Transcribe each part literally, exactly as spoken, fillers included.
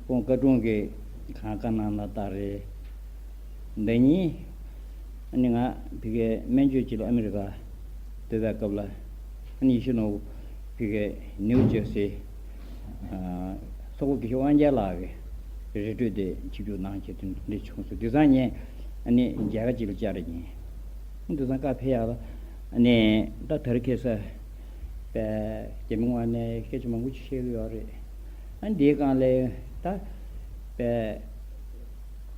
ཁོང་བཀའ་དྲུང་གིས་གང་བཀའ་གནང་ན་ལྟར་རེད། ཟླ་ཉིན་ཨ་ནི་ང་ཕ་གིའི་སྨན་བཅོས་ཅིག་ལ་ཨ་མི་རི་ཀ་སྡོད་པའི་སྐབས་ལ་ཨ་ནི་ཡེ་ཤེས་ནོར་བུ་ཕ་གིའི་ནིའུ་ཇར་སི་སོག་པོ་དགེ་བཤེས་དབང་རྒྱལ་ལགས་ཀྱིས་རི་ཁྲོད་དེ་ཆིབས་བསྒྱུར་གནང་བྱས་དེ་འདྲ་བྱུང་སོང་། དེང་སང་ངས་ཨ་ནི་མཇལ་ཁ་ཅིག་ལ་བཅར་ཡིན། དེང་སང་ཀ་ཕེབས་ཡག་ལ་ཨ་ནི་ད་དེ་རིང་ཁ་སང་པས་རྒྱ་མི་དབང་ནས་སྐད་ཆ་མང་པོ་ཅིག་བཤད་ཀྱི་ཡོད་རེད། ཨ་འདིའི་སྒང་ལ་ད་པས་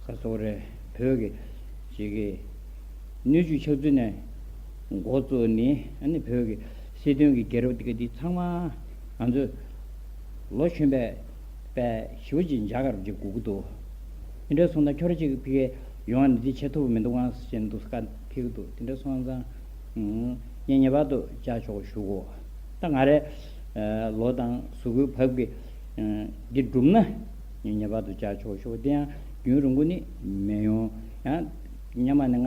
ག་རེ་ཟེར་དགོས་རེད། བོད་ཀྱི་ཅིག་གི་སྣོད་བཅུད་ཆགས་ཚུལ་ནས་འགོ་བཙུགས་ནས་ཨ་ནི་བོད་ཀྱི་སྲིད་དོན་གྱི་རྒྱལ་རབས་དེ་ག་དེ་ཚང་མ་ང་ཚོས་ལོ་གཞོན་པའི་པས་ཞེ་པོ་ཅིག་མཇལ་ཁ་རུ་ཅིག་དགོས་ཀྱི་འདུག་དེ་འདྲ་སོང་ཙང་ཁྱོད་རང་ཅིག་ཕ་གིར་ཡོང་བ་ནི་འདི་བྱེད་ཐུབ་པ་མི་འདུག་ག་ཟེར་འདུག་བཀའ་ཕེབས་ཀྱི་འདུག་དེ་འདྲ་སོང་ཙང་ངས་ངེས་པར་དུ་བཅར་ཆོག་ཞུ་གོ། ད་ང་རའི་ལོ་དང་གཟུགས་པོའི་བབ་ཀྱིས་འདི་བསྒྲུབས་ན་ངས་ངེས་པར་དུ་བཅར་ཆོག་ཞུ་གོ། དེ་ཡང་རྒྱུན་རིང་པོ་ནི་མི་ཡོང་། ཡང་སྔོན་མ་ནས་ང་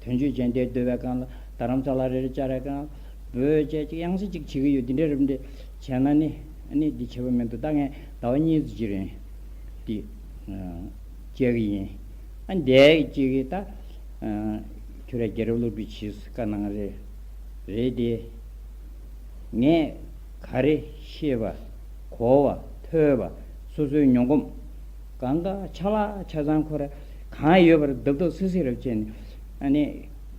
དོན་གཅོད་བྱས་འདིར་སྡོད་པའི་སྒང་ལ་རྡ་རམ་ས་ལ་རེ་རེ་བཅར་བའི་སྒང་ལ་བོད་བཅས་ཅིག་ཡང་སེ་ཅིག་བྱེད་ཀྱི་ཡོད། འདི་འདྲ་རེ་འདྲ་བྱས་ན་ནི་ཨ་ནི་འདི་བྱེད་པ་མི་འདུག་ད་ངས་ཟླ་བ་གཉིས་ཙམ་ཅིག་རིང་འདི་བཅར་གྱི་ཡིན། ཨ་འདས་ཅིག་གི་ད་ཁྱོད་རའི་རྒྱལ་རབས་སློབ་ཁྲིད་བྱེད་བཀའ་གནང་རེད། རེད་དེ། ངས་ག་རེ་ཤེས་པ་གོ་བ་ཐོས་པ་སོ་སོའི་མྱོང་གོམས་གང་ག་ཆ་ལག་ཆ་ཚང་ཁོ་ར་གང་ཡོད་པར་རྡབ་རྡབ་སིག་སིག་རབ་བྱས་ནས་ཨ་ནི་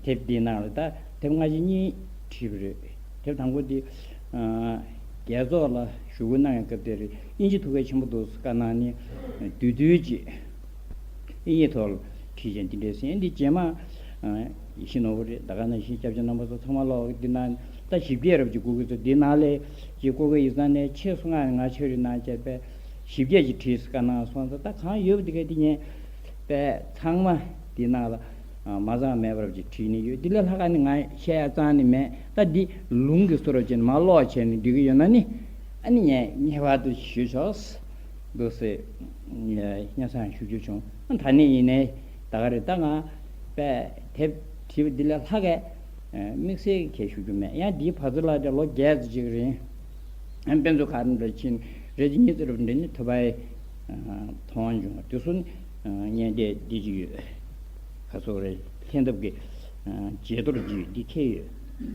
དེབ་འདིའི་ནང་ལ་ད་དེབ་སྔ་ཕྱི་གཉིས་བྲིས་པ་རེད། དེབ་དང་པོ་འདི་རྒྱལ་ཚོགས་ལ་ཞུ་སྐུལ་གནང་བའི་སྐབས་དེར་དབྱིན་ཇི་ཐུགས་གལ་ཆེན་པོ་འདུག་བཀའ་གནང་ནས་བསྡུས་བསྡུས་ཀྱིས་དབྱིན་ཡིག་ཐོག་ལ་བྲིས་ཀྱང་འདི་འདྲའི་ཟིན་འདི་རྗེས་མ་ཡེ་ཤེས་ནོར་བུ་རེད། ད་ག་ནང་བཞིན་སྐྱབས་རྗེ་རྣམ་པ་ཚོ་ཚང་མ་ལོག་འདི་ན་ད་ཞིབ་རྒྱས་རབ་ཀྱི་གུ་གུ་ཚོ་འདི་ནང་ལས་ཀྱི་ཀོ་ཀོ་ཡིག་ཚང་ནས་ཆེད་གསུང་ང་ང་ཆོས་རིག་ནང་བཅས་པའི་ཞིབ་རྒྱས་ཀྱི་བྲིས་བཀའ་གནང་སོང་ཙང་ད་གང་ཡོད་པ་འདི་ག་འདི་ཉན་པས་ཚང་མ་འདི་ནང་ལ་མ་ཚང་མེད་པ་རབ་ཀྱི་བྲིས་ནས་ཡོད། འདི་ལས་ལྷག་ག་ནི་ང་བཤད་ཡ་རྩ་ནི་མེད། ད་འདི་ལུང་གི་སོ་རབ་ཅན་མ་ཀློག་བྱས་ནས་འདི་གི་ཡོད་ན་ནི་ཨ་ནི་ངས་ངེས་པར་དུ་ཞུ་ཆོག་འདུག་སེ་སྙན་སེང་ཞུ་རྒྱུ་བྱུང་། ཨ་ད་ནི་ཡིན་ནའི་ད་ག་རེ་ད་ང་པས་དེབ་བྲིས་པ་འདི་ལས་ལྷག་གས་དམིགས་བསལ་གྱི་ཞུ་རྒྱུ་མེད། ཡང་འདིའི་བར་དུ་ལ་ལོ་བརྒྱད་ཙམ་ཅིག་རིང་ཨ་དཔེ་མཛོད་ཁང་འདྲ་ཕྱིན་རེ་ཅིག་གཉིས་ཙམ་རུ་འདྲ་ནི་ཐུབ་པའི་མཐོང་བྱུང་། དེ་ཚོ་ནི་བརྙན་འདི་འདི་ཅིག་ཡོད། ཁ་སོག་རེ་ལྷན་ཐབས་ཀྱི་བརྗེད་གཏོར་ཅིག་འདི་ཁྱེར་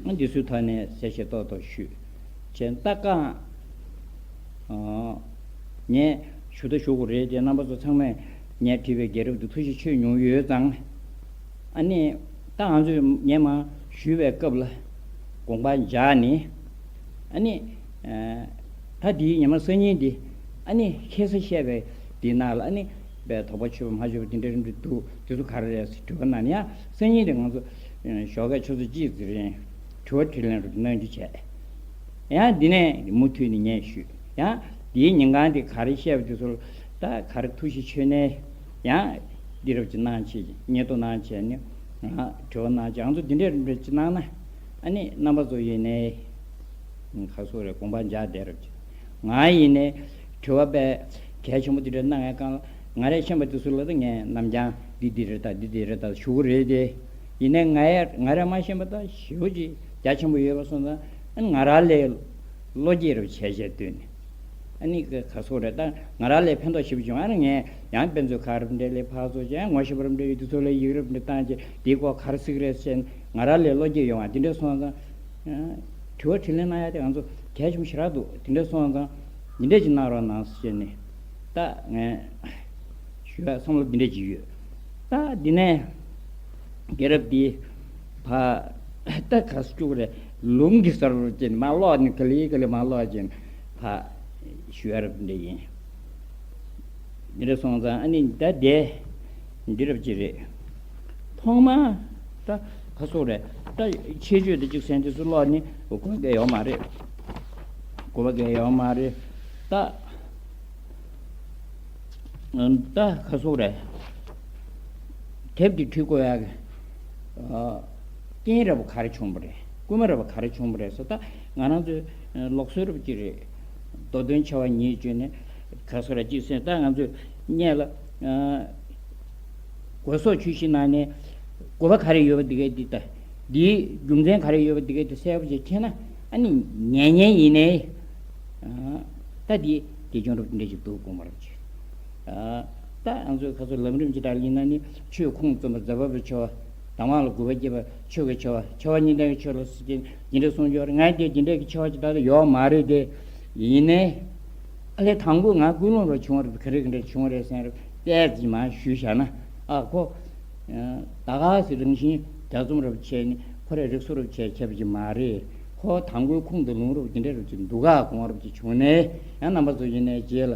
ཡོད། འདི་ཚོའི་ཐོག་ནས་གསལ་བཤད་ཏོག་ཏོག་ཞུས་བྱས་ད་ཀ་ངས་ཞུ་ད་ཞུ་དགོས་རེད་དེ། རྣམ་པ་ཚོ་ཚང་མས་ངས་བྲིས་པའི་རྒྱལ་རབས་འདི་ཐུགས་གཞིགས་ཆོད་མྱོང་ཡོད་ཙང་། ཨ་ནི་ད་ང་ཚོས་ངས་མ་ཞུས་པའི་སྐབས་ལ་དགོངས་པ་འཇགས་ནས་ཨ་ནི་ད་འདིའི་ཉི་མ་སང་ཉིན་འདི་ཨ་ནི་ཁ་སང་བཤད་པའི་འདི་ནང་ལ་ཨ་ནི་པའི་དོགས་པ་ཆོད་པ་མ་ཆོད་པ་འདི་འདྲ་རིམ་གྲོ་འདུག་དེ་ཚོ་ག་རེ་རེད་ཟེར་དྲི་བ་གནང་ན་ཡང་སང་ཉིན་འདི་ང་ཚོ་ཞོགས་ཀས་ཆུ་ཚོད་གཅིག་ཙམ་རིང་དྲི་བ་དྲིས་ལན་རུ་གནང་རྒྱུ་བྱས། ཡང་འདི་ནས་མུ་མཐུད་ནས་ངས་ཞུས། ཡང་འདིའི་ཉིན་གང་འདི་ག་རེ་བཤད་པ་དེ་ཚོར་ད་ག་རེ་ཐུགས་གཞིགས་ཆོད་ནས་ཡང་འདི་རབ་ཀྱི་གནང་བྱས་སྙན་ཐོ་གནང་བྱས་ནས་ང་དྲི་བ་གནང་བྱས་ང་ཚོ་འདི་འདྲས་རིམ་པས་ཅིག་གནང་ན་ཨ་ནི་རྣམ་པ་ཚོ་ཡིན་ནའི་ཁ་སོ་རེ་དགོངས་པ་འཇགས་བསྡད་རབ་ཀྱི་ང་ཡིན་ནའི་དྲི་བ་པས་གལ་ཆེན་པོ་འདི་འདྲས་གནང་བའི་སྒང་ལ་ང་རས་ཤེས་པ་དེ་ཚོ་ལ་ད་ངས་རྣམ་རྒྱང་འདི་འདི་རེད་ད་འདི་འདི་རེད་ད་ཞུ་གི་རེད་དེ། ཡིན་ནའི་ང་ཡ་ང་ར་མ་ཤེས་པ་ད་ཞེ་པོ་ཅིག་རྒྱ་ཆེན་པོ་ཡོད་པ་སོང་ཙང་ཨ་ནི་ང་ར་ལས་བློ་སྐྱེད་རུ་བྱས་བྱས་སྡོད་ནས་ཨ་ནི་ག་ག་སོག་རེད་ད་ང་ར་ལས་ཕན་ཐོགས་ཞེ་པོ་བྱུང་། ཨ་ནི་ངས་ཡང་དཔེ་མཛོད་ཁག་རབ་འདྲེ་ལས་ཕར་ཚུར་བྱས་ངོ་ཤེས་པ་རབ་འདྲེ་ཡོད་དུས་ཚོ་ལས་ཡིག་རབ་འདྲེ་བཏང་བྱས་དེའི་སྐོར་ག་རེ་ཟེར་གི་རེད་ཟེར་ནས་ང་ར་ལས་བློ་སྐྱེད་ཡོང་བ་དེ་འདྲས་སོང་ཙང་དྲི་བ་དྲིས་ལན་གནང་ཡ་དེ་ང་ཚོ་གལ་ཆེན་པོ་ཞེ་དྲག་འདུག་དེ་འདྲས་སོང་ཙང་འདི་འདྲས་ཅིག་གནང་རོགས་གནང་ཟེར་ནས་ད་ངས། ཞུ་ཡ་བསམ་བློ་འདི་འདྲ་ཅིག་ཡོད། ད་འདི་ནས་རྒྱལ་རབས་འདི་ཕ་ད་ག་སུ་བཅུག་རེད། ལུང་གི་སར་ཅན་མ་ཀློག་ནི་ག་ལེ་ག་ལེ་མ་ཀློག་ཅན་ཕ་ཞུ་ཡ་རབས་འདི་འདྲ་ཡིན། འདི་འདྲ་སོང་ཙང་ཨ་ནི་ད་དེ་འདི་རབས་ཅིག་རེད། ཐོག་མ་ད་ག་སུ་རེད། ད་ཆེད་བརྗོད་འདི་གཅིག་གསན་དུས་སུ་ཀློག་ནི་གོ་གལ་ཡོད་མ་རེད། གོ་བ་གལ་ཡོད་མ་རེད། ད། ད་ག་སོག་རེད། དེབ་འདི་བྲིས་དགོས་ཡག་གི་རྐྱེན་རབ་ག་རེ་བྱུང་བ་རེད། སྐུལ་མ་རབ་ག་རེ་བྱུང་བ་རེད་ཟེར་ད་ང་རང་ཚོའི་ལུགས་སྲོལ་རབ་ཅིག་རེད། མདོ་དོན་ཆེ་བ་ཉིད་བརྗོད་ནས་ག་སོག་རེད་ཅིག་ཟེར་ད་ང་ཚོས་སྔོན་ལ་དགོས་སོགས་ཆོས་བཞི་ནང་ནས་དགོས་པ་ག་རེ་ཡོད་པ་འདི་གའི་འདི་ལྟ། འདིའི་རྒྱུ་མཚན་ག་རེ་ཡོད་པ་འདི་གའི་འདི་གསལ་པོ་ཅིག་མཁྱེན་ན་ཨ་ནི་ཉན་ཉན་ཡིན་ནའི། ད་འདི་དགེ་སྦྱོང་རབ་འདི་འདྲ་ཞིག་འདུག་དགོངས་པ་རབ་ཅིག་ད་ང་ཚོའི་ཁ་སོ་ལམ་རིམ་ཅི་ལྟར་ཡིན་ན་ནི་ཆོས་ཁུངས་བཙུན་པ་ཛ་བ་བའི་ཆེ་བ། དང་བ་ལ་དགུ་པ་སྐྱེས་པ་ཆོས་ཀྱི་ཆེ་བ། ཆེ་བ་གཉིས་ལྡན་གྱི་ཆོས་ལ་སོགས་ཀྱི་འདི་འདྲ་གསུངས་ཡོད་རེད། ང་དེ་འདི་འདྲ་གི་ཆེ་བ་ཅི་ལྟར་ཡོད་མ་རེད་དེ། ཡིན་ནའི་ཨ་ལས་དང་པོ་ང་ཀུན་སློང་རུ་བྱུང་བ་རེད། ག་རེ་ག་འདྲ་བྱུང་བ་རེད་ཟེར་རེད། ཏོག་ཙམ་མར་ཞུས་བཞག་ན། ཨ་ཁོ། ད་ག་སེ་རང་བཞིན་རྒྱ་རྩོམ་རབ་བྱས་ནི་ཁོ་རེ་རིགས་སུ་རབ་བྱས་ཁྱབ་ཀྱི་མ་རེད། ཁོ་དང་པོའི་ཁུངས་དང་ལུང་རབ་ཀྱི་འདྲ་རབ་ཀྱི་འདུག་ག་གོང་རབ་ཀྱི་བྱུང་ནས་ཡང་རྣམ་པ་ཚོ་ཡིན་ནའི་རྗེས་ལ།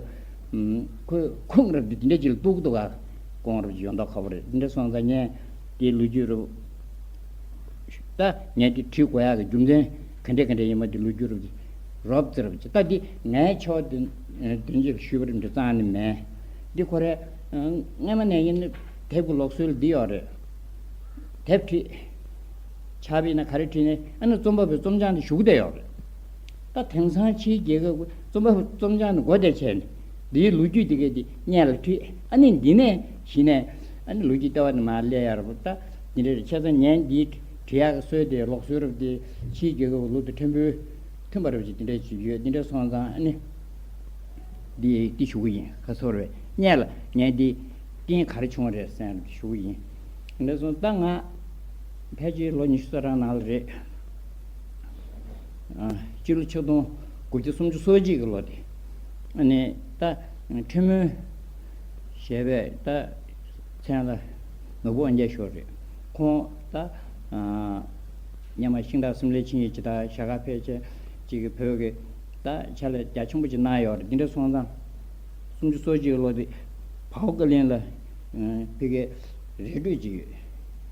ཁོས་ཁུངས་རབ་ཀྱི་འདི་འདྲ་ཅིག་ལ་གཏུག་འདུག་ག་གོང་རབ་ཀྱི་ཡོན་བདག་ཁ་བོ་རེད། འདི་འདྲ་སོང་ཙང་ངས་དེའི་ལོ་རྒྱུས་རབ། ད་ངས་དེ་བྲིས་དགོས་ཡག་གི་རྒྱུ་མཚན་ག་འདྲ་ག་འདྲ་ཡིན་པ་དེ་ལོ་རྒྱུས་རབ་ཀྱི་རོབ་ཙེ་རབ་ཀྱི། ད་འདི་ངའི་ཆོག་དེ་དོན་གཅིག་ཞུས་པ་རེད། འདི་རྩ་ནས་མེད། འདི་ཁོ་རེ་སྔ་མ་ནས་ཡིན་ན་དེབ་ཀྱི་ལོག་སྲོལ་འདི་ཡོད་རེད། དེབ་བྲིས། ཕྱག་དཔེ་ན་ག་རེ་བྲིས་ནས་ཨ་ནི་རྩོམ་པ་པོའི་རྩོམ་བྱང་དེ་ཞུགས་བསྡད་ཡོད་རེད། ད་དེང་སང་ཕྱིའི་རྒྱལ་ཁབ་ཀྱི་རྩོམ་པ་པོའི་རྩོམ་བྱང་དེ་མགོ་དེར་བྱས་ནས་འདིའི་ལོ་རྒྱུས་དེ་གས་དེ་སྔོན་ལ་བྲིས། ཨ་ནི་འདི་ནས་གཞི་ནས་ཨ་ནི་ལོ་རྒྱུས་ལྟ་བ་ནི་མར་སླེབས་ཡག་རེད་པ། ད་འདི་འདྲ་རེད། བྱས་ཙང་ངས་འདིའི་བྲིས་ཡག་གི་སྲོལ་དེ་ལོག་སྲོལ་རབ་དེ་ཕྱིའི་རྒྱལ་ཁབ་ཀྱི་ལུགས་དང་མཐུན་པོའི་མཐུན་པ་རབ་ཅིག་འདི་འདྲ་ཅིག་ཡོད། འདི་འདྲ་སོང་ཙང་ཨ་ནི། འདི་འདི་ཞུ་གི་ཡིན། ཁ་སོར་བས་སྔོན་ལ་ངས་འདི་རྐྱེན་ག་རེ་བྱུང་བ་རེད་ཟེར་ཞུ་གི་ཡིན། འདི་སོང་ད་ང་ཕལ་ཆེར་ལོ་ཉི་ཤུ་རྩ་གྲངས་ནང་ལ་རེད། ཨ། སྤྱི་ལོ་ཆིག་སྟོང་དགུ་བརྒྱ་སུམ་ཅུ་སོ་གཅིག་གི་ལོ་དེ། ཨ་ནི་ད་ཁྲི་མོན་ཞེས་པའི་ད་མཚན་ལ་ནོར་བུ་དབང་རྒྱལ་ཤོར་རེད། ཁོང་ད་ཨ་སྔོན་མ་ཤིང་སྟག་སིམ་ལའི་ཆིངས་ཡིག་ཇི་ལྟར་བཞག་ག་ཕལ་ཆེར་གཅིག་གི་བོད་ཀྱི་ད་ཕྱག་ལས་རྒྱ་ཆེན་པོ་ཅིག་གནང་ཡོད་རེད། འདི་འདྲ་སོང་ཙང་སུམ་ཅུ་སོ་གཅིག་ལོ་དེ་བའོ་ཀ་ལིན་ལ་ཕ་གི་རེ་ལྟོས་ཅིག་ཡོད།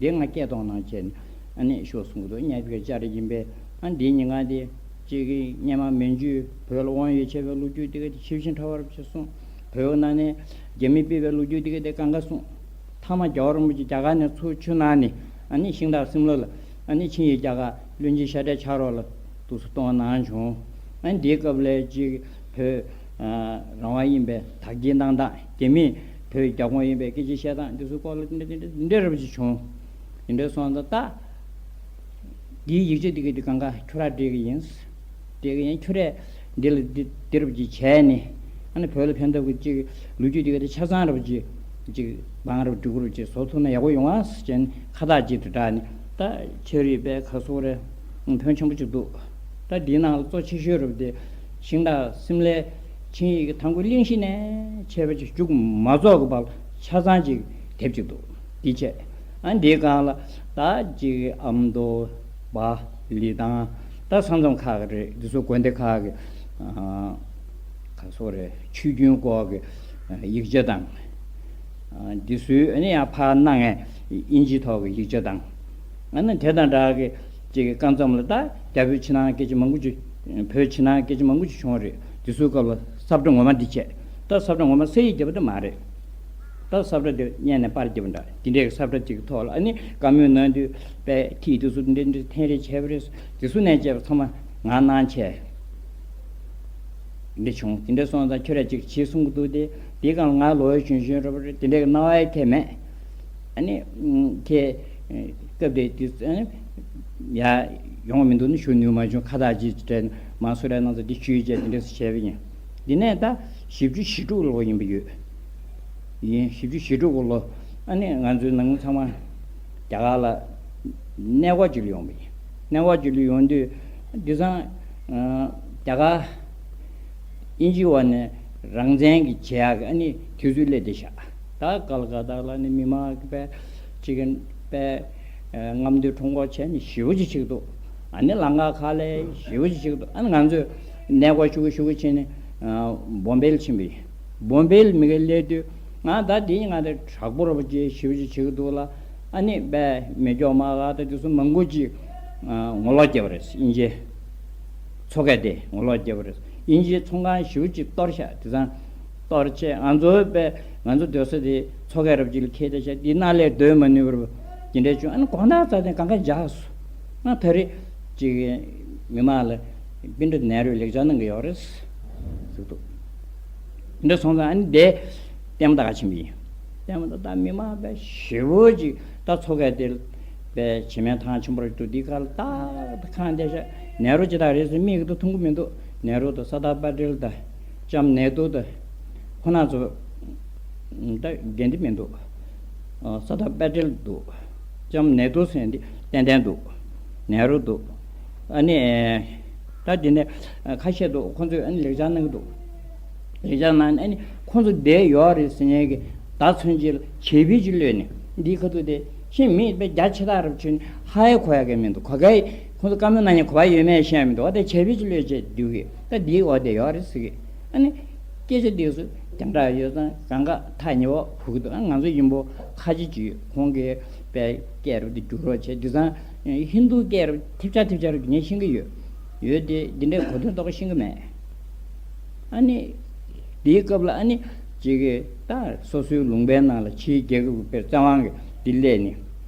དེ་ང་སྐད་གཏོང་གནང་བྱས་ནས་ཨ་ནི་ཤོག་གསུང་གི་འདུག་ཉག་གི་བཅར་ཡིན་པས། ཨ་འདིའི་ཉིན་གང་དེ་གཅིག་གི་སྔོན་མ་མན་ཇུས་བོད་ལ་དབང་ཡོད་བྱས་པའི་ལོ་རྒྱུས་དེ་ག་དེ་ཞིབ་ཅིང་ཕྲ་བ་རབ་ཅིག་གསུངས། བོད་ནང་ནས་རྒྱ་མི་ཕུད་པའི་ལོ་རྒྱུས་དེ་ག་དེ་གང་ག་གསུངས། མཐའ་མ་རྒྱལ་བ་རིན་པོ་ཆེ་རྒྱ་གར་ནས་ཚུར་ཆུ་ནང་ནས་ཨ་ནི་ཤིང་སྟག་སིམ་ལ་ལ་ཨ་ནི་ཆིངས་ཡིག་རྒྱ་གར་བློན་ཆེན་ཤ་ཁྲའི་ཕྱག་རོགས་ལ་འདུག་སེ་གཏོང་གནང་བྱུང་། ཨ་ནི་འདིའི་སྐབས་ལ་ཅིག་བོད་རང་དབང་ཡིན་པའི་དག་སྐྱེལ་གནང་སྟངས། རྒྱ་མིས་བོད་རྒྱ་ཁོངས་ཡིན་པའི་སྐད་ཆ་བཤད་སྟངས་འདི་ཚོའི་སྐོར་ལ་འདི་འདྲ་འདི་འདྲ་འདི་འདྲ་རབ་ཅིག་བྱུང་། འདི་འདྲ་སོང་ཙང་ད། འདིའི་ཡིག་ཆ་འདི་ག་འདི་གང་ག་ཁྱོད་རང་སྤྲད་གི་ཡིན། སྤྲད་གི་ཡིན། ཁྱོད་རས་འདི་ལ་འདི་འདི་རུ་ཅིག་བྱས་ནས་ཨ་ནི་བོད་ལ་ཕན་ཐོགས་ཀྱི་ཅིག་ལོ་རྒྱུས་འདི་ག་འདི་ཆ་ཚང་རུ་ཅིག་ཅིག་བང་རུ་འབྲུག་རུ་ཅིག་བཟོ་ཐུབ་ན་ཡག་པོ་ཡོང་ཨ་ཟེར་ནས་ཁ་བཏགས་ཅིག་ཏུ་བསྒྲགས་ནས། ད་ཁྱོད་རིག་པའི་ཁ་སོ་རེ་ཕོན་ཆེན་པོ་ཅིག་འདུག་ད་འདིའི་ནང་ལ་གཙོ་ཆེ་ཤོས་རུ་དེ་ཤིང་སྟག་སིམ་ལའི་ཆིངས་ཡིག་གི་ཐང་གོ་གླིང་གཞི་ནས་ཆད་པ་ཅིག་མཇུག་མ་རྫོགས་ཀྱི་བར་ཆ་ཚང་ཅིག་དེབ་ཅིག་འདུག་འདི་བྱས། ཨ་འདིའི་སྒང་ལ་ད་ཅིག་ཨ་མདོ་བ་ལི་དང་ད་ས་མཚམས་ཁག་གི་རེད། འདི་ཚོ་དགོན་སྡེ་ཁག་གི་ཨ་ག་སོ་རེད། ཆོས་རྒྱུན་སྐོར་གྱི་ཡིག་ཆ་དང་། འདི་ཚོའི་ཨ་ནི་ཡང་ཕར་གནང་ངས་དབྱིན་ཇིའི་ཐོག་གི་ཡིག་ཆ་དང་། ཨ་ནི་དེ་དང་སྦྲགས་ཀྱི་ཅིག་གི་སྐབས་མཚམས་ལ་ད་རྒྱ་བོད་ཕྱི་ནང་སྐད་ཆ་མང་པོ་ཅིག་བོད་ཕྱི་ནང་སྐད་ཆ་མང་པོ་ཅིག་བྱུང་བ་རེད། འདི་ཚོའི་སྐབས་ལ་ས་བཀྲ་ངོ་མ་འདི་བྱས། ད་ས་བཀྲ་ངོ་མ་ས་ཡིག་བརྒྱབ་པ་འདི་མ་རེད། ད་ས་བཀྲ་འདི་སྔོན་ནས་པར་བརྒྱབ་པ་འདྲ་འདི་འདྲའི་ས་བཀྲ་ཅིག་གི་ཐོག་ལ་ཨ་ནི་བཀའ་མོལ་གནང་དུས་པའི་ཐིག་འདི་ཚོ་འདི་འདྲ་འཐེན་རེས་བྱས་པ་རེད། འདི་ཚོ་ནས་བྱས་པ་ཚང་མ་ང་གནང་བྱས། འདི་བྱུང་། དེ་འདྲ་སོང་ཙང་ཁྱོད་ར་ཅིག་བྱེད་གསུང་གི་འདུག་སྟེ། དེའི་སྒང་ང་ལོ་གཞོན་གཞོན་རེད་པ་རེད། དེ་འདྲའི་སྣང་བ་ཡང་ཁྱད་མེད། ཨ་ནི་ཁྱེད་སྐབས་དེ་དུས་ཡ་ཡོང་མི་འདུག་ནི་ཞུ་ནུས་མ་བྱུང་། ཁ་བཏགས་ཅིག་སྤྲད་མ་སུ་ར་ནང་ཚོ་འདི་ཞུས་བྱས་དེ་འདྲ་བྱས་པ་ཡིན། འདི་ནས་ད་བཞི་བཅུ་ཞེ་དྲུག་ལོ་ཡིན་པ་ཡོད། ཡིན། བཞི་བཅུ་ཞེ་དྲུག་གི་ལོ། ཨ་ནི་ང་ཚོའི་ནང་མི་ཚང་མ་རྒྱ་གར་ལ་གནས་སྐོར་ཅིག་ལ་ཡོང་བ་ཡིན། གནས་སྐོར་ཅིག་ལ་ཡོང་དུས་དེང་སང་རྒྱ་གར་དབྱིན་ཇིའི་འོག་ནས་རང་བཙན་གྱི་བྱེད་ཡག་གི་ཨ་ནི་དུས་ཚོད་སླེབས་བསྡད་ཤག་ད་ཀལ་ཀ་ཏ་ལ་ནི་མི་མང་གི་པའི་ཅིག་པའི་རྔམ་སྟོན་ཁྲོམ་སྐོར་བྱས་ནས་ཞེ་པོ་ཅིག་བྱེད་ཀྱི་འདུག་ཨ་ནི་ལང་ཀ་ཁ་ལས་ཞེ་པོ་ཅིག་བྱེད་ཀྱི་འདུག་ཨ་ནི་ང་ཚོས་གནས་སྐོར་ཤུགས་ཤུགས་ཕྱིན་ནས་བོམ་བེ་ལ་ཕྱིན་པ་ཡིན། བོམ་བེ་ལ་མི་ག་སླེབས་དུས་ང་ད་དེ་ང་ད་དྲག་པོ་ར་བ་ཅེ་ཞིབ་ཅིག་བྱེད་ཀྱི་འདུག་ལ། ཨ་ནི་པའི་མི་སྐྱོ་མ་ག་ད་དེ་ཚོ་མང་པོ་ཅིག་ངོ་ལོག་བརྒྱབ་པ་རེད། དབྱིན་ཇིའི་མཚོ་ཁ་དེ་ངོ་ལོག་བརྒྱབ་པ་རེད། དབྱིན་ཇིའི་ཚོང་ཁང་ཞིབ་ཅིག་གཏོར་ཤག་དེ་ཚང་གཏོར་བྱས་ང་ཚོའི་པའི་ང་ཚོ་སྡོད་ས་དེ་མཚོ་ཁ་རབ་ཅིག་ལ་ཁེལ་བསྡད་ཤག་དེ་ནང་ལས་སྡོད་མ་ནུས་པར་དེ་འདྲས་བྱུང་། ཨ་ནི་དགོང་དག་རྩ་དེ་གང་ག་འཇགས་སོང་། ང་ད་རེས་ཅིག་མི་མང་ལ་པིན་ཏྲ་ནེ་རུ་ལེགས་ཆ་གནང་གི་ཡོད་རེད་ཟེར་འདུག་འདི་འདྲ་སོང་ཙང་ཨ་ནི་དེ་ལྟད་མོ་ལྟ་ག་ཕྱིན་པ་ཡིན། ལྟད་མོ་ལྟ་ད་མི་མང་པའི་ཞེ་པོ་ཅིག་ད་མཚོ་ཁ་དེ་པའི་བྱེ་མའི་ཐང་ཆེན་པོ་རེད་འདུག་འདི་ཁ་ལ་ཏག་ཏག་ཁང་བསྡད་ཤག་ནེ་རུ་ཅི་ད་རེད་ཟེར་མིག་གིས་ད་མཐོང་གི་མི་འདུག་ནེ་རུ་དང་ས་ཏཱ་པ་ཏེལ་དང་ལྕམ་ནེ་རུ་དང་ཁོ་ན་ཚོ་ ད་དགེ་འདི་མི་འདུག་ཨ་སར་དར་པེ་ཊེལ་འདུག་ལྕམ་ནེ་ཏུ་ཟེར་འདི་ཏན་ཏན་འདུག་ནེ་རུ་འདུག་ཨ་ནི་ད་འདི་ནས་ཁ་ཤས་འདུག་ཁོང་ཚོས་ཨ་ནི་ལེགས་ཆ་གནང་གི་འདུག་ལེགས་ཆ་གནང་ནས་ཨ་ནི་ཁོང་ཚོ་བསྡད་ཡོད་རེད་ཟེར་མཁན་གྱི་ད་ཚུན་ཆད་ལ་བྱས་པའི་ཅིག་གློད་ནས་འདིའི་ཁ་ཐུག་དེ་ཤིང་མི་དཔེ་རྒྱ་ཆེ་ཐག་རབ་བྱུང་ནས་ཧ་ཡ་གོ་ཡ་གི་མི་འདུག་ག་གའི་ཁོང་ཚོ་བཀའ་མོལ་གནང་མཁན་གོ་བ་ཡོད་མེད་ཤེས་ཡ་མི་འདུག་ཨ་དེ་བྱས་པའི་ཅིག་གློད་བྱས་འདུག་གི་ད་འདིའི་འོག་དེ་ཡོད་རེད་ཟེར་གི་ཨ་ནི། སྐད་ཆ་འདི་ཚོ་རྒྱང་གྲགས་ཡོད་ཙང་གང་ག་ཐག་ཉེ་བོ་གོ་གི་འདུག་ཨ་ང་ཚོ་ཡིན་པོ་ཁ་ཆེ་ཅིག་ཁོང་གིས་དཔེ་སྐད་རུ་འདི་བསྒྱུར་རོགས་བྱས་འདི་ཚང་ཧིན་རྡུ་སྐད་རུ་ཐིབ་ཆ་ཐིབ་ཆ་རུ་ངས་ཤེས་ཀྱི་ཡོད། ཡོད་དེ་འདི་འདྲའི་གོ་དོན་ཏོག་ཤེས་ཀྱི་མེད། ཨ་ནི། འདིའི་སྐབས་ལ་ཨ་ནི་ཅིག་གིས་ད་སོ་སོའི་ལུང་པའི་ནང་ལ་ཕྱིའི་རྒྱལ་ཁབ་ཀྱི་དཔེ་བཙན་དབང་གིས་འདི་སླེབས་ནས་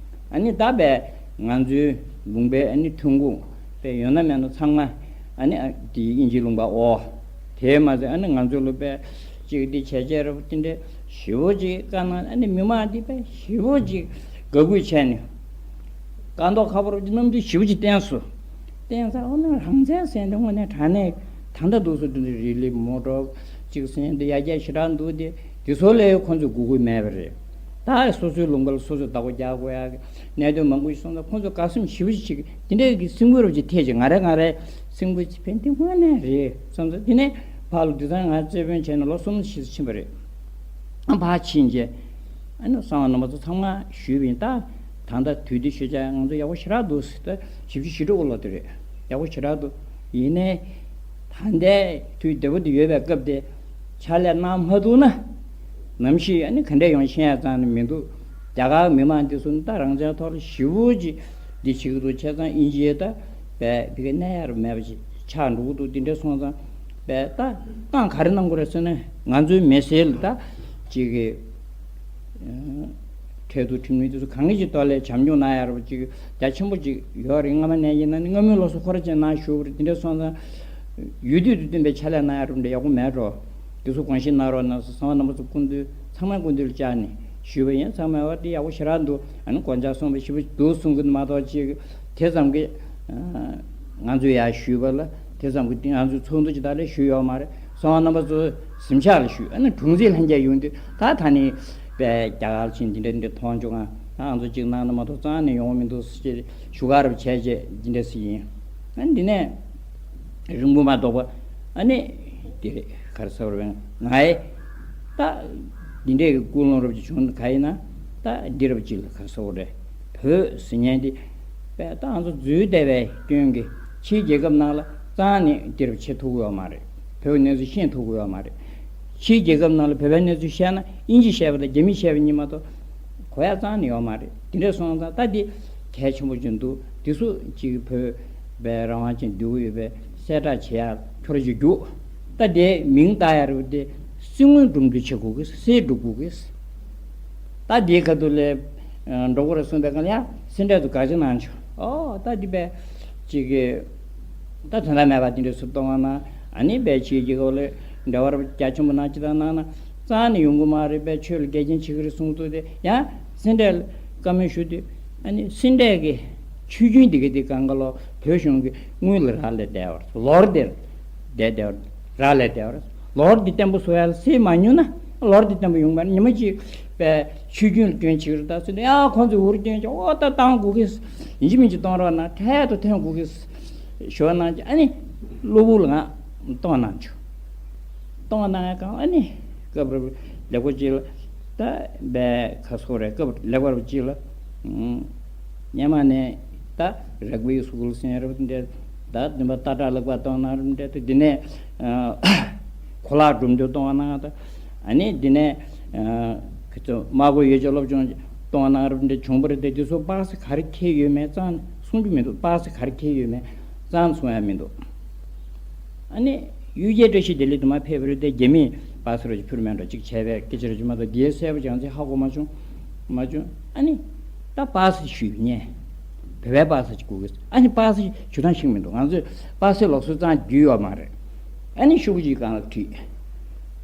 ཨ་ནི་ད་དཔེ་ང་ཚོའི་ལུང་པའི་ཨ་ནི་ཐོན་ཁུངས་དཔེ་ཡོད་ན་མེད་ན་ཚང་མ་ཨ་ནི་ཨ་འདི་དབྱིན་ཇིའི་ལུང་པ་ཨོ། དེས་མ་ཟད་ཨ་ནི་ང་ཚོ་ལ་དཔེ་གཅིག་འདི་བྱས་རྗེས་རབ་དེ་འདྲའི་ཞེ་པོ་ཅིག་བཀའ་གནང་ཨ་ནི་མི་མང་འདི་དཔེ་ཞེ་པོ་ཅིག་དགའ་གུས་བྱས་ནས་དཀའ་མདོག་ཁ་པོ་རབ་ཀྱི་རྣམ་འགྱུར་ཞེ་པོ་ཅིག་བསྟན་སོང་། བསྟན་ས་ཨོ་ན་རང་བཙན་ཟེར་འདི་དངོས་གནས་དྲང་གནས་ད་ལྟ་འདུག་སུ་འདི་འདྲའི་རི་ལི་མོ་ཊ་ཅིག་ཟེར་འདི་ཡ་རྒྱ་ཞེ་དྲག་འདུག་སྟེ་འདི་ཚོ་ལས་ཁོང་ཚོས་དགོས་མཁོ་མེད་པ་རེད། ད་སོ་སོའི་ལུང་པ་ལ་སོ་སོས་བདག་པོ་རྒྱག་དགོས་ཡག་གི་གནད་དོན་མང་པོ་ཞིག་སོང་ཙང་ཁོང་ཚོ་དགའ་སེམས་ཞེ་པོ་ཞིག་བྱེད་ཀྱི་འདི་འདྲའི་གི་སེམས་འགུལ་རབ་ཅིག་ཐེབས་ཀྱི་ང་རེ་ང་རེ་སེམས་འགུལ་ཅིག་ཕན་འདི་དངོས་གནས་རེད་བསམ་ཙང་དེ་ནས་ཕར་ལ་དུས་ཚང་ང་རྩེ་དཔོན་བྱས་ནས་ལོ་གསུམ་ཞིག་ཕྱིན་པ་རེད། ཨ་ཕར་ཕྱིན་རྗེས་ཨ་ནི་གསང་བ་རྣམ་པ་ཚོ་ཚང་མ་ཞུས་པ་ཡིན་ད། ད་ལྟ་དུས་འདི་ཤོད་ཆ་ང་ཚོ་ཡག་པོ་ཞེ་དྲག་འདུག་ཟེར་ད་བཞི་བཅུ་ཞེ་དྲུག་ལོ་དེ་རེད། ཡག་པོ་ཞེ་དྲག་འདུག་ཡིན་ནའི་ད་ལྟའི་དུས་བདེ་པོ་འདི་ཡོད་པའི་སྐབས་དེ་ཕྱག་ལས་གནང་མ་ཐུབ་ན། ནམ་ཞིག་ཨ་ནི་ག་འདྲས་ཡོང་ཤེས་ཡ་ཙང་ནི་མི་འདུག་རྒྱ་གར་མི་མང་འདི་ཚོ་ནི་ད་རང་བཙན་ཐོག་ལ་ཞེ་པོ་ཅིག་འདི་བྱེད་ཀྱི་འདུག་བྱས་ཙང་དབྱིན་ཇིའི་ད་བས་འདི་ག་གནས་ཡ་རུ་མེད་པ་ཅིག་ཆགས་འགྲོ་གི་འདུག་འདི་འདྲས་སོང་ཙང་བས་ད་ཏང་ག་རེ་གནང་དགོས་རེད་ཟེར་ན་ང་ཚོའི་མི་སེར་ལ་ད་ཅིག་གི་ཁྲལ་གཏུག་ཁྲིམས་ལུགས་འདི་ཚོ་གང་གི་ཅིག་ཐོག་ལས་བྱམས་སྐྱོང་གནང་ཡ་རུ་ཅིག་རྒྱ་ཆེན་པོ་ཅིག་ཡོད་རེད། སྔ་མ་ནས་ཡིན་ན་ནི་སྔ་མོའི་ལོ་སོ་ཁོ་ར་ཅན་ནང་ཞུ་བ་རེད། འདི་འདྲས་སོང་ཙང་ཡུལ་དུས་དང་བསྟུན་པའི་ཕྱག་ལས་གནང་ཡ་རུ་འདྲ་ཡག་པོ་མེད་འགྲོ། དེ་ཚོ་དགོངས་བཞེས་གནང་རོགས་གནང་ཟེར་གསང་བ་རྣམ་པ་ཚོ་སྐུ་མདུན་ཚང་མའི་སྐུ་མདུན་ལ་བཅར་ནས་ཞུས་པ་ཡིན། ཚང་མས་བ་དེ་ཡག་པོ་ཞེ་དྲག་འདུག་ཨ་ནི་དགོངས་འཆར་གསུངས་པ་ཞེ་པོ་འདུག་གསུང་གི་མ་གཏོགས་ཅིག་དེ་ཙམ་གྱི་ང་ཚོས་ཡར་ཞུས་པ་ལ་དེ་ཙམ་གྱི་ང་ཚོའི་ཚོགས་འདུ་ཅིག་ད་ལས་ཞུས་ཡོད་མ་རེད། གསང་བ་རྣམ་པ་ཚོ་གཟིམ་ཤག་ལ་ཞུས་ཨ་ནི་དྲུང་འཛིན་ལྷན་རྒྱས་ཡོང་དུས་ད་ད་ནི་པའི་རྒྱ་གར་ཕྱིན་འདི་འདྲ་འདི་འདྲ་མཐོང་བྱུང་ཨ་ང་ཚོ་གཅིག་གནང་ན་མ་གཏོགས་རྩ་ནས་ཡོང་མི་འདུག་ཟེར་ཞུ་ག་རབ་བྱས་རྗེས་འདི་འདྲ་ཟེར་ཡིན། ཨ་ནི་འདི་ནས། རིང་པོ་མ་གཏོགས་པ། ཨ་ནི། འདི་རེད་ག་རེ་ཟེར་བ་རེད་ང་ཡི། ད། འདི་འདྲས་ཀྱི་ཀུན་སློང་རབ་ཅིག་བྱུང་ན་ག་ཡིན་ན། ད་འདི་རབ་ཅིག་ལ་ག་རེ་ཟེར་བ་རེད། བོད་ཟེར་མཁན་འདི། དཔེ་ད་ང་ཚོ་འཛུལ་བསྡད་པའི་སྐྱོན་གྱིས་ཕྱིའི་རྒྱལ་ཁབ་ནང་ལ་རྩ་ནས་འདི་རབ་བྱེད་ཐུབ་ཀྱི་ཡོད་མ་རེད། བོད་ཀྱི་གནས་ཚུལ་ཤེས་ཐུབ་ཀྱི་ཡོད་མ་རེད། ཕྱིའི་རྒྱལ་ཁབ་ནང་ལ་བོད་པའི་གནས་ཚུལ་བཤད་ན་དབྱིན་ཇི་བཤད་པ་དང་རྒྱ་མི་བཤད་པ་གཉིས་མ་གཏོགས། གོ་ཡ་རྩ་ནས་ཡོད་མ་རེད། དེ་འདྲ་སོང་ཙང་ད་འདི་གལ་ཆེན་པོ་ཅིག་འདུག་འདི་ཚོ་གཅིག་བོད་པའི་རང་དབང་ཅན་འདུག་ཡོད་པའི་གསལ་བསྒྲགས་བྱེད་ཡ་ཁྱོད་ར་ཅིག་རྒྱུགས། ད་དེ་མིང་བཏགས་ཡ་རེད་དེ་སྲིད་དངོས་སྒྲུབ་འདི་བྱེད་དགོས་ཀི་སྲིད་སྒྲུབ་དགོས་ཀི། ད་དེའི་ཁ་ཐུག་ལས་འགྲོ་དགོས་རེད་གསུངས་པའི་སྒང་ལ་ཡ་སེ་འབྲས་དུ་ག་ཅི་གནང་བྱུང་ཨོ་ད་འདི་པས་གཅིག་གི་ད་དོན་དག་མེད་པ་དེ་འདྲའི་སུ་གཏོང་བ་ན་ཨ་ནི་པས་ཕྱིའི་རྒྱལ་ཁབ་ལ་འབྲེལ་བ་རྒྱ་ཆེན་པོ་གནང་ཅི་དང་གནང་ན་རྩ་ནས་ཡོང་གི་མ་རེད་པས་ཆོས་ལ་འགལ་རྐྱེན་བྱེད་ཀྱི་རེད་གསུངས་ཚུལ་དེ་ཡང་སེ་འབྲས་ལ་བཀའ་མོལ་ཞུ་དུས་ཨ་ནི་སེ་འབྲས་ཀྱི་ཆོས་རྒྱུན་འདི་ག་དེ་གང་ག་ལོ་བོད་གཞུང་གི་དངུལ་ལ་རག་ལས་བསྡད་པ་ལོར་དེར་བསྡད་བསྡད་པ་རག་ལས་བསྡད་པ་ལོར་འདི་བརྟན་པོ་བཟོ་ཡ་ལ་སེ་མ་ཉུང་ན་ལོར་འདི་བརྟན་པོ་ཡོང་པ་ཉི་མ་གཅིག་པས་ཆོས་རྒྱུན་ལ་སྐྱོན་བྱེད་ཀྱི་རེད་ད་ཚུལ་དེ་ཡང་ཁོང་ཚོས་འུར་སྐྱོན་བྱས་ཨོ་ད་བཏང་དགོས་ཀི་ཡིན་གཅིག་མིན་གཅིག་གཏོང་རོགས་གནང་འཕྲལ་དུ་ཐོན་དགོས་ཀི་ཞུ་བ་གནང་རྗེས་ཨ་ནི་གློ་བུར་ལ་ང་གཏོང་གནང་བྱུང་། གཏོང་གནང་ཡ་གང་ཨ་ནི་སྐབས་རེ་ལེགས་པོ་ཅིག་ལ་ད་བས་ཁ་སོ་རེ་སྐབས་ལེགས་པ་རུ་ཅིག་ལ་སྔོན་མ་ནས་ད་རག་པའི་སུ་གུལ་སེང་རབ་འདྲ་ད་བདུན་པ་ཏ་ཏྲ་ལག་པ་གཏོང་གནང་རབ་འདྲ་ད་འདི་ནས་གོ་ལག་སྒྲུབ་འདོད་གཏོང་གནང་ད་ཨ་ནི་འདི་ནས་ཁི་ཚོ་མ་གོ་ཡོད་ཅོག་སློབ་སྦྱོང་གཏོང་གནང་རབ་འདྲ་བྱུང་པ་རེད་དེ་འདི་ཚོ་པགས་སེ་ག་རེ་ཁེལ་ཡོད་མེད་ཙང་གསུང་རྒྱུ་མི་འདུག་པགས་སེ་ག་རེ་ཁེལ་ཡོད་མེད་ཙང་གསུང་ཡ་མི་འདུག་ཨ་ནི་གཡུལ་རྒྱལ་བཀྲ་ཤིས་བདེ་ལེགས་དུ་མ་ཕེབས་པ་རེད་དེ་རྒྱ་མིས་པགས་སེ་རོ་ཅིག་ཕུར་མེད་འགྲོ་ཅིག་བྱས་པའི་སྐད་ཆ་རེ་ཅིག་མ་གཏོགས་དེའི་གསལ་པོ་ཅང་ཚེ་ཧ་གོ་མ་བྱུང་མ་བྱུང་ཨ་ནི་ད་པགས་སེ་ཞུས་ཉན་བོད་པའི་པགས་སེ་ཅིག་དགོས་གི་ཨ་ནི་པགས་སེ་ཞུ་སྟངས་ཤིག་མི་འདུག་ང་ཚོས་པགས་སེ་ལུགས་སྲོལ་ཙང་རྒྱུས་ཡོད་མ་རེད། ཨ་ནི་ཤོག་གུ་ཅིག་སྒང་ལ་བྲིས།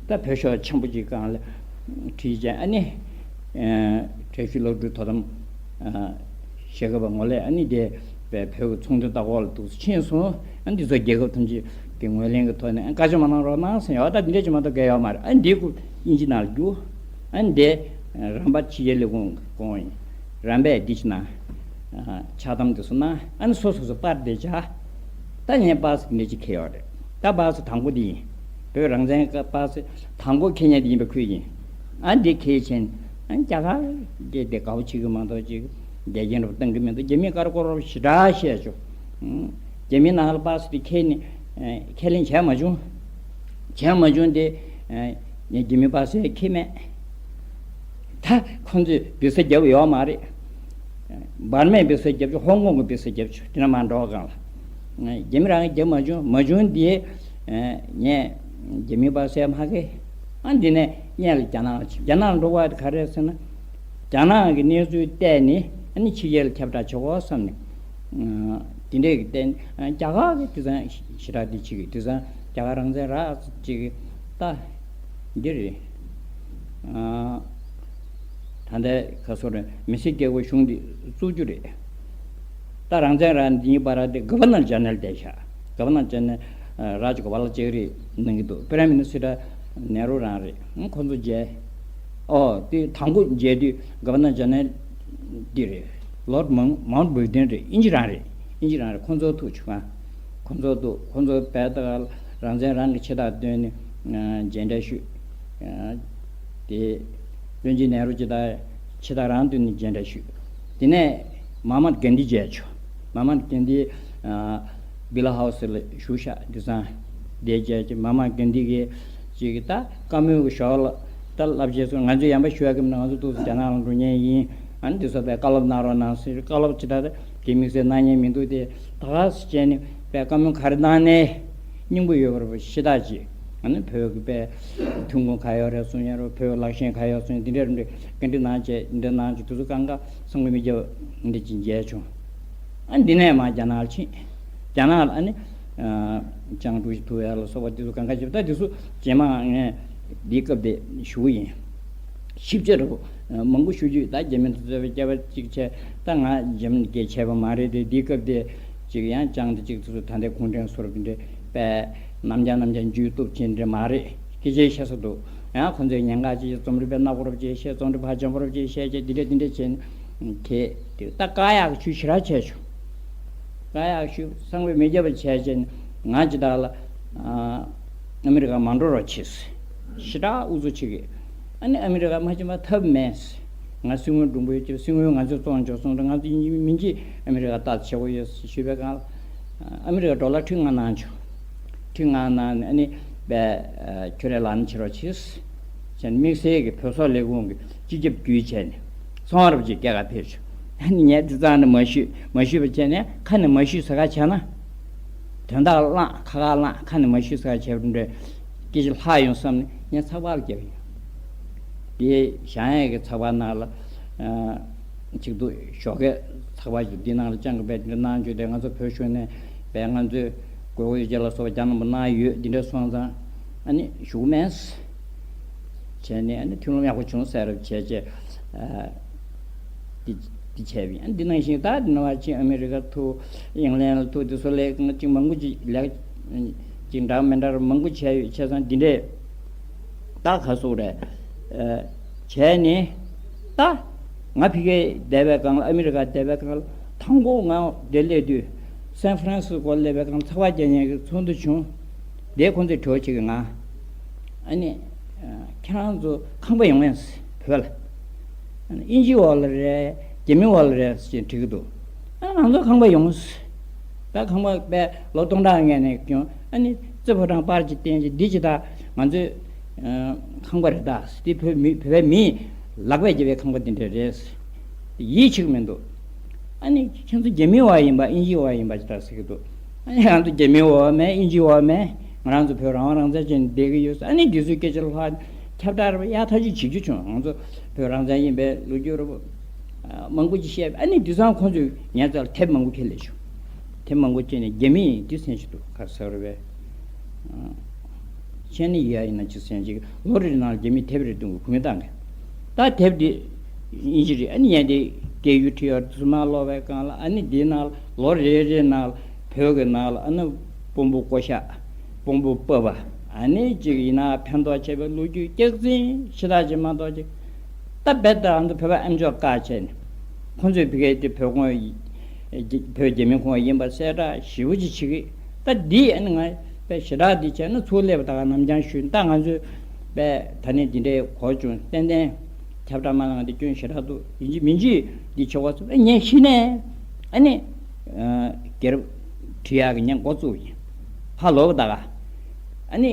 ད་བོད་ཤོག་ཆེན་པོ་ཅིག་སྒང་ལ་བྲིས་བྱས་ཨ་ནི། བཀྲ་ཤིས་སློབ་ཕྲུག་དོ་དམ། ཞེ་ག་པ་ངོ་ལས་ཨ་ནི་དེ་བོད་ཀྱི་ཚོང་དོན་ལྟ་སྐོར་ལ་འདུག་ཕྱིན་སོང་ཨ་ནི་འདི་ཚོ་རྒྱལ་ཁབ་ཐམས་ཅད་ཀྱི་ངོས་ལེན་གྱི་ཐོག་ནས་བཀའ་ཆོས་མ་གནང་རོགས་གནང་ཟེར་ཡོད་ད་འདི་འདྲ་ཅིག་མ་གཏོགས་གལ་ཡོད་མ་རེད་ཨ་ནི་འདི་ཀུ་དབྱིན་ཇི་ནང་ལ་རྒྱུགས། ཨ་ནི་དེ་རམ་པ་ཕྱི་རྒྱལ་ལས་ཁུངས་དགོངས་ཡིན། རམ་པས་འདི་ཕྱི་ན་ཕྱག་དམ་དེ་ཚོ་གནང་། ཨ་ནི་སོ་སོ་སོ་པར་དེ་བྱ། ད་ངས་པར་སི་འདི་ཅིག་ཁྱེར་ཡོད་རེད། ད་པར་སི་དང་པོ་དེ་ཡིན། བོད་རང་བཙན་པར་སི་དང་པོ་ཁྱེར་མཁན་དེ་ཡིན་པ་ཁོས་ཡིན། ཨ་འདི་ཁྱེར་ཕྱིན། ཨ་རྒྱ་གར་གྱི་དེ་དགའ་པོ་བྱེད་ཀྱི་མ་གཏོགས་ཅིག་འགལ་རྐྱེན་རབ་གཏོང་གི་མི་འདུག་རྒྱ་མི་དཀར་པོ་རོབ་ཞེ་དྲག་བཤད་བྱུང་། རྒྱ་མི་ནང་ལ་པར་སི་དེ་ཁྱེར་ནས་ཁས་ལེན་བྱས་མ་བྱུང་། བྱས་མ་བྱུང་དེ། ངས་རྒྱ་མི་པར་སི་ཁྱེར་མེད། ད་ཁོང་ཚོས་བི་ས་རྒྱབ་ཡོད་མ་རེད། འབར་མས་བི་ས་རྒྱབ་བྱུང་། ཧོང་ཀོང་གི་བི་ས་རྒྱབ་བྱུང་། དེ་ན་མ་འགྲོ་གང་ལ། རྒྱ་མི་རང་རྒྱབ་མ་བྱུང་། མ་བྱུང་དེ། ངས་རྒྱ་མི་པར་སི་མ་ཁྱེར། ཨ་འདི་ནས་སྔོན་ལ་རྒྱ་ནག་ལ་ཕྱིན། རྒྱ་ནག་ལ་འགྲོ་བ་དེ་ག་རེ་རེད་ཟེར་ན། རྒྱ་ནག་གི་གནས་ཚུལ་བལྟས་ནས་ཨ་ནི་ཕྱི་རྒྱལ་ལ་ཁྱབ་བསྒྲགས་བྱེད་དགོས་བསམ་ནས། དེ་འདྲས་ཀྱི་བརྟེན་རྒྱ་གར་གྱི་དེང་སང་ཞེ་དྲག་འདི་བྱེད་ཀྱི། དེང་སང་རྒྱ་གར་རང་བཙན་རག་ཅིག་ད་འདི་རེད། ད་ལྟའི་ག་སོ་རེད། མི་སེར་རྒྱལ་ཁབ་གཞུང་འདི་བཙུགས་རྒྱུ་རེད། ད་རང་བཙན་རག་འདིའི་བར་དེ་ག་བར་ནར་ཇེ་ནེ་རལ་བསྡད་ཤག་ག་བར་ནར་ཇེ་ནེ་རལ་ར་ཇ་གོ་པ་ལ་ལྕགས་རི་གནང་གི་འདུག་པི་རེམ་མི་ནི་སི་ཊར་ནེ་རུ་རང་རེད། ཁོང་ཚོ་མཇལ། ཨོ་དེ་དང་པོ་མཇལ་དུས་ག་བར་ནར་ཇེ་ནེ་རལ་འདི་རེད། ལོར་མའུན་ཊ་བྷེ་ཊན་རེད། དབྱིན་ཇི་རང་རེད། དབྱིན་ཇི་རང་རེད། ཁོང་ཚོ་ཐུག་བྱུང་ང་། ཁོང་ཚོ་ཐུག་ཁོང་ཚོ་བལ་ཏག་རང་བཙན་རང་གི་ཆེ་ཐག་བཏོན་ནས་མཇལ་འཕྲད་ཞུས། དེ་བློན་ཆེན་ནེ་རུ་ཇི་དང་ཆེ་ཐག་རང་བཏོན་ནས་མཇལ་འཕྲད་ཞུས། དེ་ནས་མ་ཧ་མ་ཏ་གྷན་དྷི་མཇལ་བྱུང་། མ་ཧ་མ་ཏ་གྷན་དྷི་བི་ལ་ཧའུ་སི་ལ་བཞུགས་ཤག་དེང་སང་དེ་མཇལ་ཅིག་མ་ཧ་མ་ཏ་གྷན་དྷི་གིས་ཅིག་ད་བཀའ་མོལ་གྱི་ཞོར་ལ་ད་བསླབ་བྱའི་ཚོ་ང་ཚོས་ཡང་པ་ཞུ་ཡག་གི་མིན་ན། ང་ཚོ་ཏོག་ཙམ་རྒྱ་ནག་ལ་འགྲོ་མཁན་ཡིན། ཨ་ནི་དེ་ཚོ་བས་བཀའ་སློབ་གནང་རོགས་གནང་ཟེར། བཀའ་སློབ་ཅི་ལྟར་གི་དམིགས་བསལ་གནང་མཁན་མི་འདུག་སྟེ། ད་ག་སེ་བྱས་ནས་བས་བཀའ་མོལ་ག་རེ་གནང་ནའི་སྙིང་པོ་ཡོད་པ་རེད་པ། ཤ་སྟག་ཅིག་ཨ་ནི་བོད་ཀྱི་བས་ཐོན་ཁུངས་ག་ཡོད་རེད་གསུང་ཡ་རོ། བོད་ལག་ཤེས་ག་ཡོད་གསུང་ཡ། འདི་འདྲ་རེ་འདྲ་བཀའ་འདྲི་གནང་བྱས། འདི་འདྲ་གནང་བྱས། དེ་ཚོ་གང་ག་ཚང་མ་མི་རྒྱབ་འདི་ཅིག་མཇལ་བྱུང་། ཨ་འདི་ནས་མར་རྒྱ་ནག་ལ་ཕྱིན། རྒྱ་ནག་ལ་ཨ་ནི་ལྕམ་ཀྲུའུ་ཞི་ཐུའུ་ཡ་ལ་སོགས་པ་དེ་ཚོ་གང་ག་བྱས་པ། ད་དེ་ཚོ་རྗེས་མ་ངས་འདིའི་སྐབས་དེ་ཞུ་གི་ཡིན། ཞིབ་ཆ་རུ་མང་པོ་ཞུ་རྒྱུ། ད་རྒྱ་མི་དེ་ཚོ་བས་སྐྱབས་པ་གཅིག་བྱས། ད་ང་རྒྱ་མི་སྐད་ཆད་པ་མ་རེད་དེ། འདིའི་སྐབས་དེ་ཅིག་ཡང་ཅང་དེ་ཅིག་དེ་ཚོ་ད་ལྟའི་གུང་ཁྲན་ཟུར་དེ་འདྲ་པས་ནམ་རྒྱང་ནམ་རྒྱང་འཇུས་ཐུབ་ཅན་འདྲ་མ་རེད། སྐད་ཆ་བཤད་ས་འདུག་ཡང་ཁོང་ཚོས་ཉེན་ཁ་ཅིག་རྩོམ་རིག་པས་སྣ་སྒོ་རབ་ཅིག་བཤད། རྩོམ་རིག་པ་འཇམ་པོ་རབ་ཅིག་བཤད་བྱས། འདི་འདྲ་འདི་འདྲ་བྱས་ནས་དེ་དེ་ད་བཀག་ཡག་ཆུ་ཞེ་དྲག་བྱས་བྱུང་། བཀག་ཡག་ཆུ་ཚང་མས་མི་རྒྱབ་པ་བྱས་བྱས་ནས་ང་ཅི་ད་ལ་ཨ་མི་རི་ཀ་མ་འགྲོ་རོགས་བྱེད་ཟེར། ཞེ་དྲག་ཨུ་ཚུགས་བྱེད་ཀྱི། ཨ་ནི་ཨ་མི་རི་ཀ་མ་ཕྱིན་པ་ཐབས་མེད་ཟེར། ང་སྲིད་བློན་འབྲུག་པོའི་ཆེད། སྲིད་བློན་ང་ཚོས་བཙོང་འཇོག་སོང་རེད། ང་ཚོ་ཡིན་གཅིག་མིན་གཅིག་ཨ་མི་རི་ཀ་ལྟ་བྱེད་དགོས་ཡོད་ཟེར་ཞུས་པའི་སྒང་ལ། ཨ་མི་རི་ཀ་ཌོ་ལར་ཁྲི་ལྔ་གནང་བྱུང་། ཁྲི་ལྔ་གནང་ནས་ཨ་ནི་པས་ཁྱོད་རའི་ལག་ནས་བྱེད་རོགས་བྱེད་ཟེར། བྱས་ནས་དམིགས་བསལ་གྱི་བོད་སོག་ལས་ཁུངས་ཀྱི་སྤྱི་ཁྱབ་བརྒྱུད་བྱས་ནས་ཚོང་རབ་ཅིག་སྐྱེལ་ག་ཕེབས་བྱུང་། ཨ་ནི་ངས་འདི་ཙང་ནས་མ་ཞུས། མ་ཞུས་པ་བྱས་ནས་ཁ་ནས་མ་ཞུས་ཟེར་ག་བྱས་ན། དོན་དག་བླངས། ཁ་ཁ་བླངས། ཁ་ནས་མ་ཞུས་ཟེར་ག་བྱས་པ་འདྲ་སྐད་ཆ་ལྷག་ཡོང་བསམ་ནས་ངས་ཚགས་པར་བརྒྱབ་ཡིན། དེ་བཞེངས་ཡས་ཀྱི་ཚགས་པར་ནང་ལ་ཨ་གཅིག་འདུག་ཞོགས་ཀས་ཚགས་པར་ཞིག་འདི་ནང་ལ་བཅང་གི་བས་འདི་གནང་བྱུང་སྟེ། ང་ཚོ་བོད་གཞུང་ནས་བས་ང་ཚོའི་དགོས་མཁོ་ཡོད་ཅེས་ལ་སོགས་པ་རྒྱ་ནག་པ་གནང་ཡོད། འདི་འདྲ་སོང་ཙང་ཨ་ནི་བཞུགས་མེད་བྱས་ནས་ཨ་ནི་མཐུན་ལམ་ཡག་པོ་བྱུང་ཟེར་རབས་བྱས་བྱས། ཨ་འདི་འདི་བྱས་པ་ཡིན། འདི་ནང་བཞིན་ད་འདི་ནང་བ་ཅིག་ཨ་མི་རི་ཀ་ཐུག་ཨིང་ལན་ལ་ཐུག་དེ་ཚོ་ལས་ཅིག་མང་པོ་ཅིག་ལས་ཅིག་འདྲ་མི་འདྲ་མང་པོ་བྱས་ཡོད། བྱས་ཙང་འདི་འདྲས་ད་ག་སོག་རེད། ཨ་བྱས་ནས་ད་ང་ཕ་གིར་བསྡད་པའི་སྒང་ལ། ཨ་མི་རི་ཀ་བསྡད་པའི་སྒང་ལ་དང་པོ་ང་འདིར་སླེབས་དུས་སན་ཧྥ་རན་སི་སྐོར་སླེབས་པའི་སྒང་ལ་ཚགས་པར་རྒྱག་མཁན་གྱི་ཚོགས་འདུ་བྱུང་། དེ་ཁོང་ཚོས་གྲོས་བྱེད་ཀྱི་ང་། ཨ་ནི་ཁྱེད་རང་ཚོ་ཁང་པ་ཡོང་ངས་བོད་ལ། ཨ་ནི་དབྱིན་ཇི་འོག་ལ་རེད། རྒྱ་མི་འོག་ལ་རེད་ཅེས་དྲི་གི་འདུག་ཨ་ང་ཚོ་ཁང་པ་ཡོང་། ད་ཁང་པ་པས་ལོ་སྟོང་ཕྲག་སྔོན་ནས་ཀྱང་ཨ་ནི་རྩེ་ཕོ་བྲང་པར་ཅིག་བསྟན་ཅིག་འདི་ཅིག་ད་ང་ཚོའི་ཁང་པ་རེད། ད་འདི་བོད་མི་བོད་པའི་མིས་ལག་པས་བརྒྱབ་པའི་ཁང་པ་འདི་འདྲ་རེད། ཡིད་ཆེས་མི་འདུག་ཨ་ནི་ཁྱེད་ཚོ་རྒྱ་མིའི་འོག་ཡིན་པ་དབྱིན་ཇིའི་འོག་ཡིན་པ་ཅིག་ད་ཟེར་གི་འདུག་ཨ་ནི་ང་ཚོ་རྒྱ་མིའི་འོག་མེད། དབྱིན་ཇིའི་འོག་མེད། ང་རང་ཚོ་བོད་རང་དབང་རང་བཙན་བྱས་ནས་བསྡད་ཀྱི་ཡོད། ཨ་ནི་འདི་ཚོའི་སྐད་ཆ་ལ་ཁྱབ་བསྒྲགས་རེ་ཡག་ཐག་ཆོད་བྱེད་རྒྱུ་བྱུང་། ང་ཚོ་བོད་རང་བཙན་ཡིན་པའི་ལོ་རྒྱུས་རེ་མང་པོ་ཅིག་བཤད། ཨ་ནི་འདི་ཚང་ཁོང་ཚོས་ངའི་རྩ་ལ་དེབ་མང་པོ་ཁྱེར་སླེབས་བྱུང་། དེབ་མང་པོ་ཁྱེར་ནས་རྒྱ་མི་ཡིན་འདི་ཟེར་གྱི་འདུག་ག་ཟེར་བས། ཁྱེད་ནི་ཡ་ཡིན་ན་ཅི་ཟེར་ཅིག་ལོ་རེ་ནང་རྒྱ་མི་དེབ་རེ་བཏོན་གི་གུང་བཏང་གི། ད་དེབ་འདི་དབྱིན་ཇི་རེད། ཨ་ནི་ཡན་དེ་སྐད་ཡུ་ཁྲི་ཡོར་དུ་མ་ཀློག་པའི་སྒང་ལ། ཨ་ནི་འདིའི་ནང་ལ་ལོ་རེ་རེ་ནང་ལ་བོད་ཀྱི་ནང་ལ་ཨ་ནི་དཔོན་པོ་བསྐོ་བཞག་དཔོན་པོ་སྤོབས་པ། ཨ་ནི་ཅིག་ཡིན་ན་ཕན་ཐོགས་ཆེ་བའི་ལོ་རྒྱུས་སྐྱག་རྫུན་ཞེ་དྲག་ཅིག་མ་གཏོགས་ཅིག་ད་རྦད་དེ་ང་ཚོ་བོད་པ་ཨེམ་ཆོག་བཀག་བྱས་ནས། ཁོང་ཚོས་ཕ་གིའི་དེ་བོད་ཁོངས་ཡི་བོད་རྒྱ་མི་ཁོངས་ཡིན་པ་གསལ་བསྒྲགས་ཞེ་པོ་ཅིག་བྱེད་ཀྱི། ད་འདི་ཨ་ནི་ང་དཔེ་ཞེ་དྲག་འདི་བྱས་ན་ཚུར་སླེབས་པ་ད་ག་ནམ་རྒྱང་ཞུས། ད་ང་ཚོས་དཔེ་ད་ནི་འདི་འདྲའི་གོ་བྱུང་། ཏན་ཏན་ཁྱབ་བསྒྲགས་མ་གནང་དེ་སྐྱོན་ཞེ་དྲག་འདུག་ཡིན་གཅིག་མིན་གཅིག་འདི་བྱེད་དགོས་ཚུལ་ངས་གཞི་ནས་ཨ་ནི་རྒྱལ་རབས་བྲིས་ཡག་གི་ངས་འགོ་བཙུགས་ཡིན། ཕར་ལོག་ད་ག་ཨ་ནི།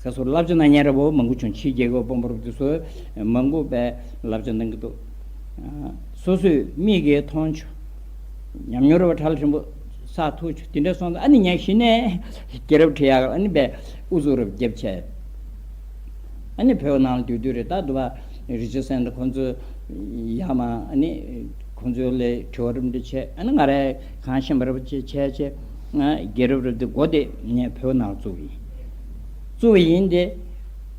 ཁ་སོར་བསླབ་བྱ་གནང་མཁན་ར་བོ་མང་པོ་བྱུང་། ཕྱི་རྒྱལ་ཁབ་དཔོན་པོ་རུ་དེ་ཚོ་མང་པོ་བས་བསླབ་བྱ་གནང་གི་འདུག་སོ་སོས་མིག་གིས་མཐོང་བྱུང་། ཉམས་མྱོང་ར་བ་ཁྲ་ལ་ཧྲིན་པོ་ས་ཐུག་བྱུང་། དེ་འདྲ་སོང་ཙང་ཨ་ནི་ངས་གཞི་ནས་རྒྱལ་རབས་བྲིས་ཡག་ཨ་ནི་བས་ཨུ་ཚུགས་ར་བ་རྒྱབ་བྱས། ཨ་ནི་བོད་ནང་ལ་སྡོད་དུས་རེད། ད་དུ་བ་རི་ཅར་སན་དང་ཁོང་ཚོ་ཡར་མར་ཨ་ནི་ཁོང་ཚོ་ལས་དྲི་བ་རིམ་གྲོ་བྱས། ཨ་ནི་ང་རས་གང་ཤེས་པ་ར་བ་བྱས་བྱས་བྱས། ང་རྒྱལ་རབས་རབ་དེ་འགོ་དེ་ངས་བོད་ནང་བཙུགས་ཡིན། བཙུགས་པ་ཡིན་ཏེ།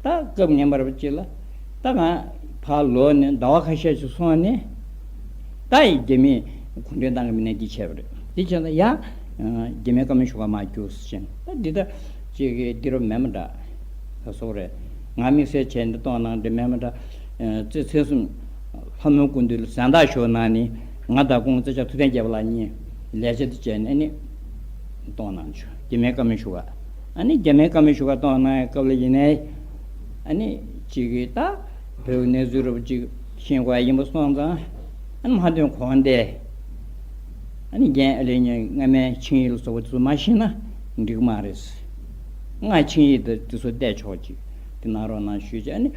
ད་སྐབས་ངན་པ་ར་བ་ཅིག་ལ་ད་ང་ཕར་ལོག་ནས་ཟླ་བ་ཁ་ཤས་ཤིག་སོང་ནས། ད་ཡི་རྒྱ་མིས་གུང་ཁྲན་ཏང་གི་མི་སྣས་འདི་བྱས་པ་རེད། འདི་བྱས་ན་ཡ་རྒྱ་མིའི་བཀའ་མོལ་ཞུ་ག་མ་རྒྱུགས་ཟེར་བྱས་ནས། ད་འདི་ད་ཅིག་གི་འདི་རུ་མེད་མ་འདྲ། ད་སོགས་རེད། ང་དམིགས་བསལ་བྱས་འདི་གཏོང་གནང་འདི་མེད་མ་འདྲ། ཨ་ཚེས་ཚེས་གསུམ་ལྷ་མོའི་སྐུ་མདུན་ལ་གཟེངས་རྟགས་ཞུ་གནང་ནས། ང་དང་ཁོང་རྩེ་ལྕགས་ཐུབ་བསྟན་རྒྱལ་པོ་ལགས་གཉིས་ལས་བྱེད་དུ་བྱས་ནས་ཨ་ནི་གཏོང་གནང་བྱུང་། རྒྱ་མིའི་བཀའ་མོལ་ཞུ་ག་ཨ་ནི་རྒྱ་མིའི་བཀའ་མོལ་ཞུ་ག་གཏོང་གནང་ཡའི་སྐབས་ལ་ཡིན་ནའི། ཨ་ནི་ཅིག་གིས་ད་བོད་གནས་ཚུལ་རབ་ཅིག་ཤེས་དགོས་ཡ་ཡིན་པ་སོང་ཙང་། ཨ་ནི་མ་དོན་གོང་དེ། ཨ་ནི་རྒན་ཨ་ལེ་ཉིད་སྔ་མའི་ཆིངས་ཡིག་ལ་སོགས་པ་དེ་ཚོ་མ་ཤེས་ན་འགྲིག་གི་མ་རེད། ང་ཆིངས་ཡིག་དེ་དེ་ཚོ་བལྟས་ཆོག་ཅིག་དེ་གནང་རོགས་གནང་ཞུས་བྱས། ཨ་ནི་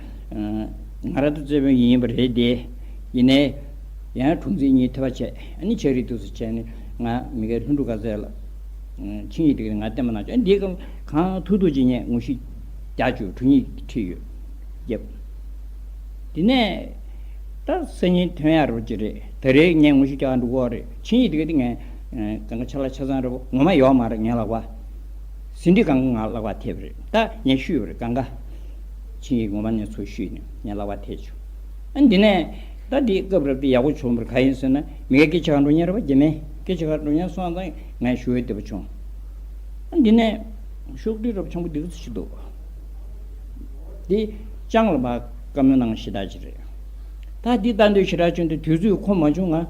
ང་ར་ད་རྩེ་དཔོན་ཡིན་པ་རེད་དེ། ཡིན་ནའི་ཡང་དྲུང་འཛིན་གཉིས་ཐེ་བ་བྱས། ཨ་ནི་ཕྱག་བྲིས་དུས་སུ་བྱས་ནས་ང་མི་སྒེར་ལྷུན་གྲུབ་དགའ་ཚལ་ལ་ཆིངས་ཡིག་དེ་ང་བསྟན་པ་གནང་བྱས། ཨ་ནི་འདི་གང་ཐུག་ཐུག་ཅིག་ངས་ངོ་ཤེས་རྒྱག་བཅུག་དྲུང་ཡིག་ཁྲིད་ཡོད། རྒྱབ། དེ་ནས་ད་སང་ཉིན་ཐོན་ཡག་རོ་ཅི་རེད། ད་རེས་ངས་ངོ་ཤེས་རྒྱག་འགྲོ་གི་རེད། ཆིངས་ཡིག་དེ་ག་དེ་ངས་གང་ག་ཆ་ལག་ཆ་ཚང་རེད་པོ་ངོ་མ་ཡོད་མ་རེད། ངའི་ལག་པ་ཟིན་བྲིས་གང་ག་ང་ལག་པ་ཐེབས་རེད། ད་ངས་ཤུས་པ་རེད། གང་ག་ཆིངས་ཡིག་ངོ་མ་ནས་ཚུར་ཤུས་ནས་ངའི་ལག་པ་ཐེབས་བྱུང་། ཨ་འདི་ནས་ད་འདི་སྐབས་རབ་དེ་ཡག་པོ་བྱུང་བར་ག་ཡིན་ཟེར་ན། མི་སྒེར་སྐད་ཆ་གང་འགྲོ་ཉན་རེད་པ། རྒྱ་མིའི་སྐད་ཆ་གང་འགྲོ་ཉན་སོང་ཙང་ངས་ཞུ་ཡས་བདེ་པོ་བྱུང་། ཨ་འདི་ནས་ཤོག་དྲིལ་རབ་ཆེན་པོ་འདི་ག་ཚོད་ཅིག་འདུག་འདི་ལྕང་ལ་མ་བཀའ་མོལ་གནང་ཞེ་དྲག་ཅིག་རེད། ད་འདི་ལྟ་འདོད་ཞེ་དྲག་བྱུང་དུས་དུས་ཚོད་ཁོམ་མ་བྱུང་ང་།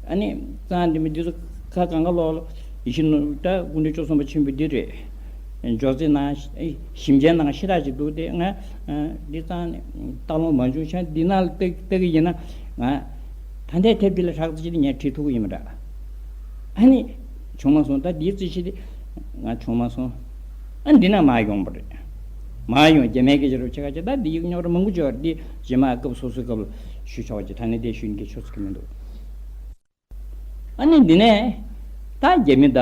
ཨ་ནི་ཙང་འདི་མི་འདི་ཚོ་ཁ་གང་ག་ལོག་ལོ་ཡིད་བཞིན་ནོར་ད་སྐུ་ཕྲེང་བཅུ་གསུམ་པ་ཆེན་པོ་འདི་རེད། འཇོག་རྩིས་གནང་ཞིབ་མཆན་གནང་ཞེ་དྲག་ཅིག་འདུག་སྟེ། ང་འདི་ཙང་ནས་ལྟ་ལོང་མ་བྱུང་ཤག་འདི་ནང་ལ་ལྟ་ལྟ་གི་ཡིན་ན། ང་ད་ལྟའི་དེབ་འདི་ལ་ཧྲག་ཙམ་ཅིག་ངས་བྲིས་ཐུབ་ཀྱི་ཡིན་པ་འདྲ། ཨ་ནི་བྱུང་མ་སོང་། ད་འདིའི་རྩིས་གཞི་དེ་ང་བྱུང་མ་སོང་། ཨ་འདི་ན་མ་ཡོང་པ་རེད། མ་ཡོང་རྒྱ་མའི་སྐད་ཆ་རུ་ཆེ་ཁ་ཆེ། ད་འདི་ཡིག་རྙོག་དྲ་མང་པོ་ཅིག་ཡོད་རེད། འདི་རྗེས་མ་སྐབས་སོ་སོའི་སྐབས་ལ་ཞུ་ཆོག་ཅིག་ད་ནི་དེ་ཞུ་ཡིན་གྱི་ཆོག་ས་གི་མི་འདུག་ཨ་ནི་འདི་ནས་ད་རྒྱ་མི་ད་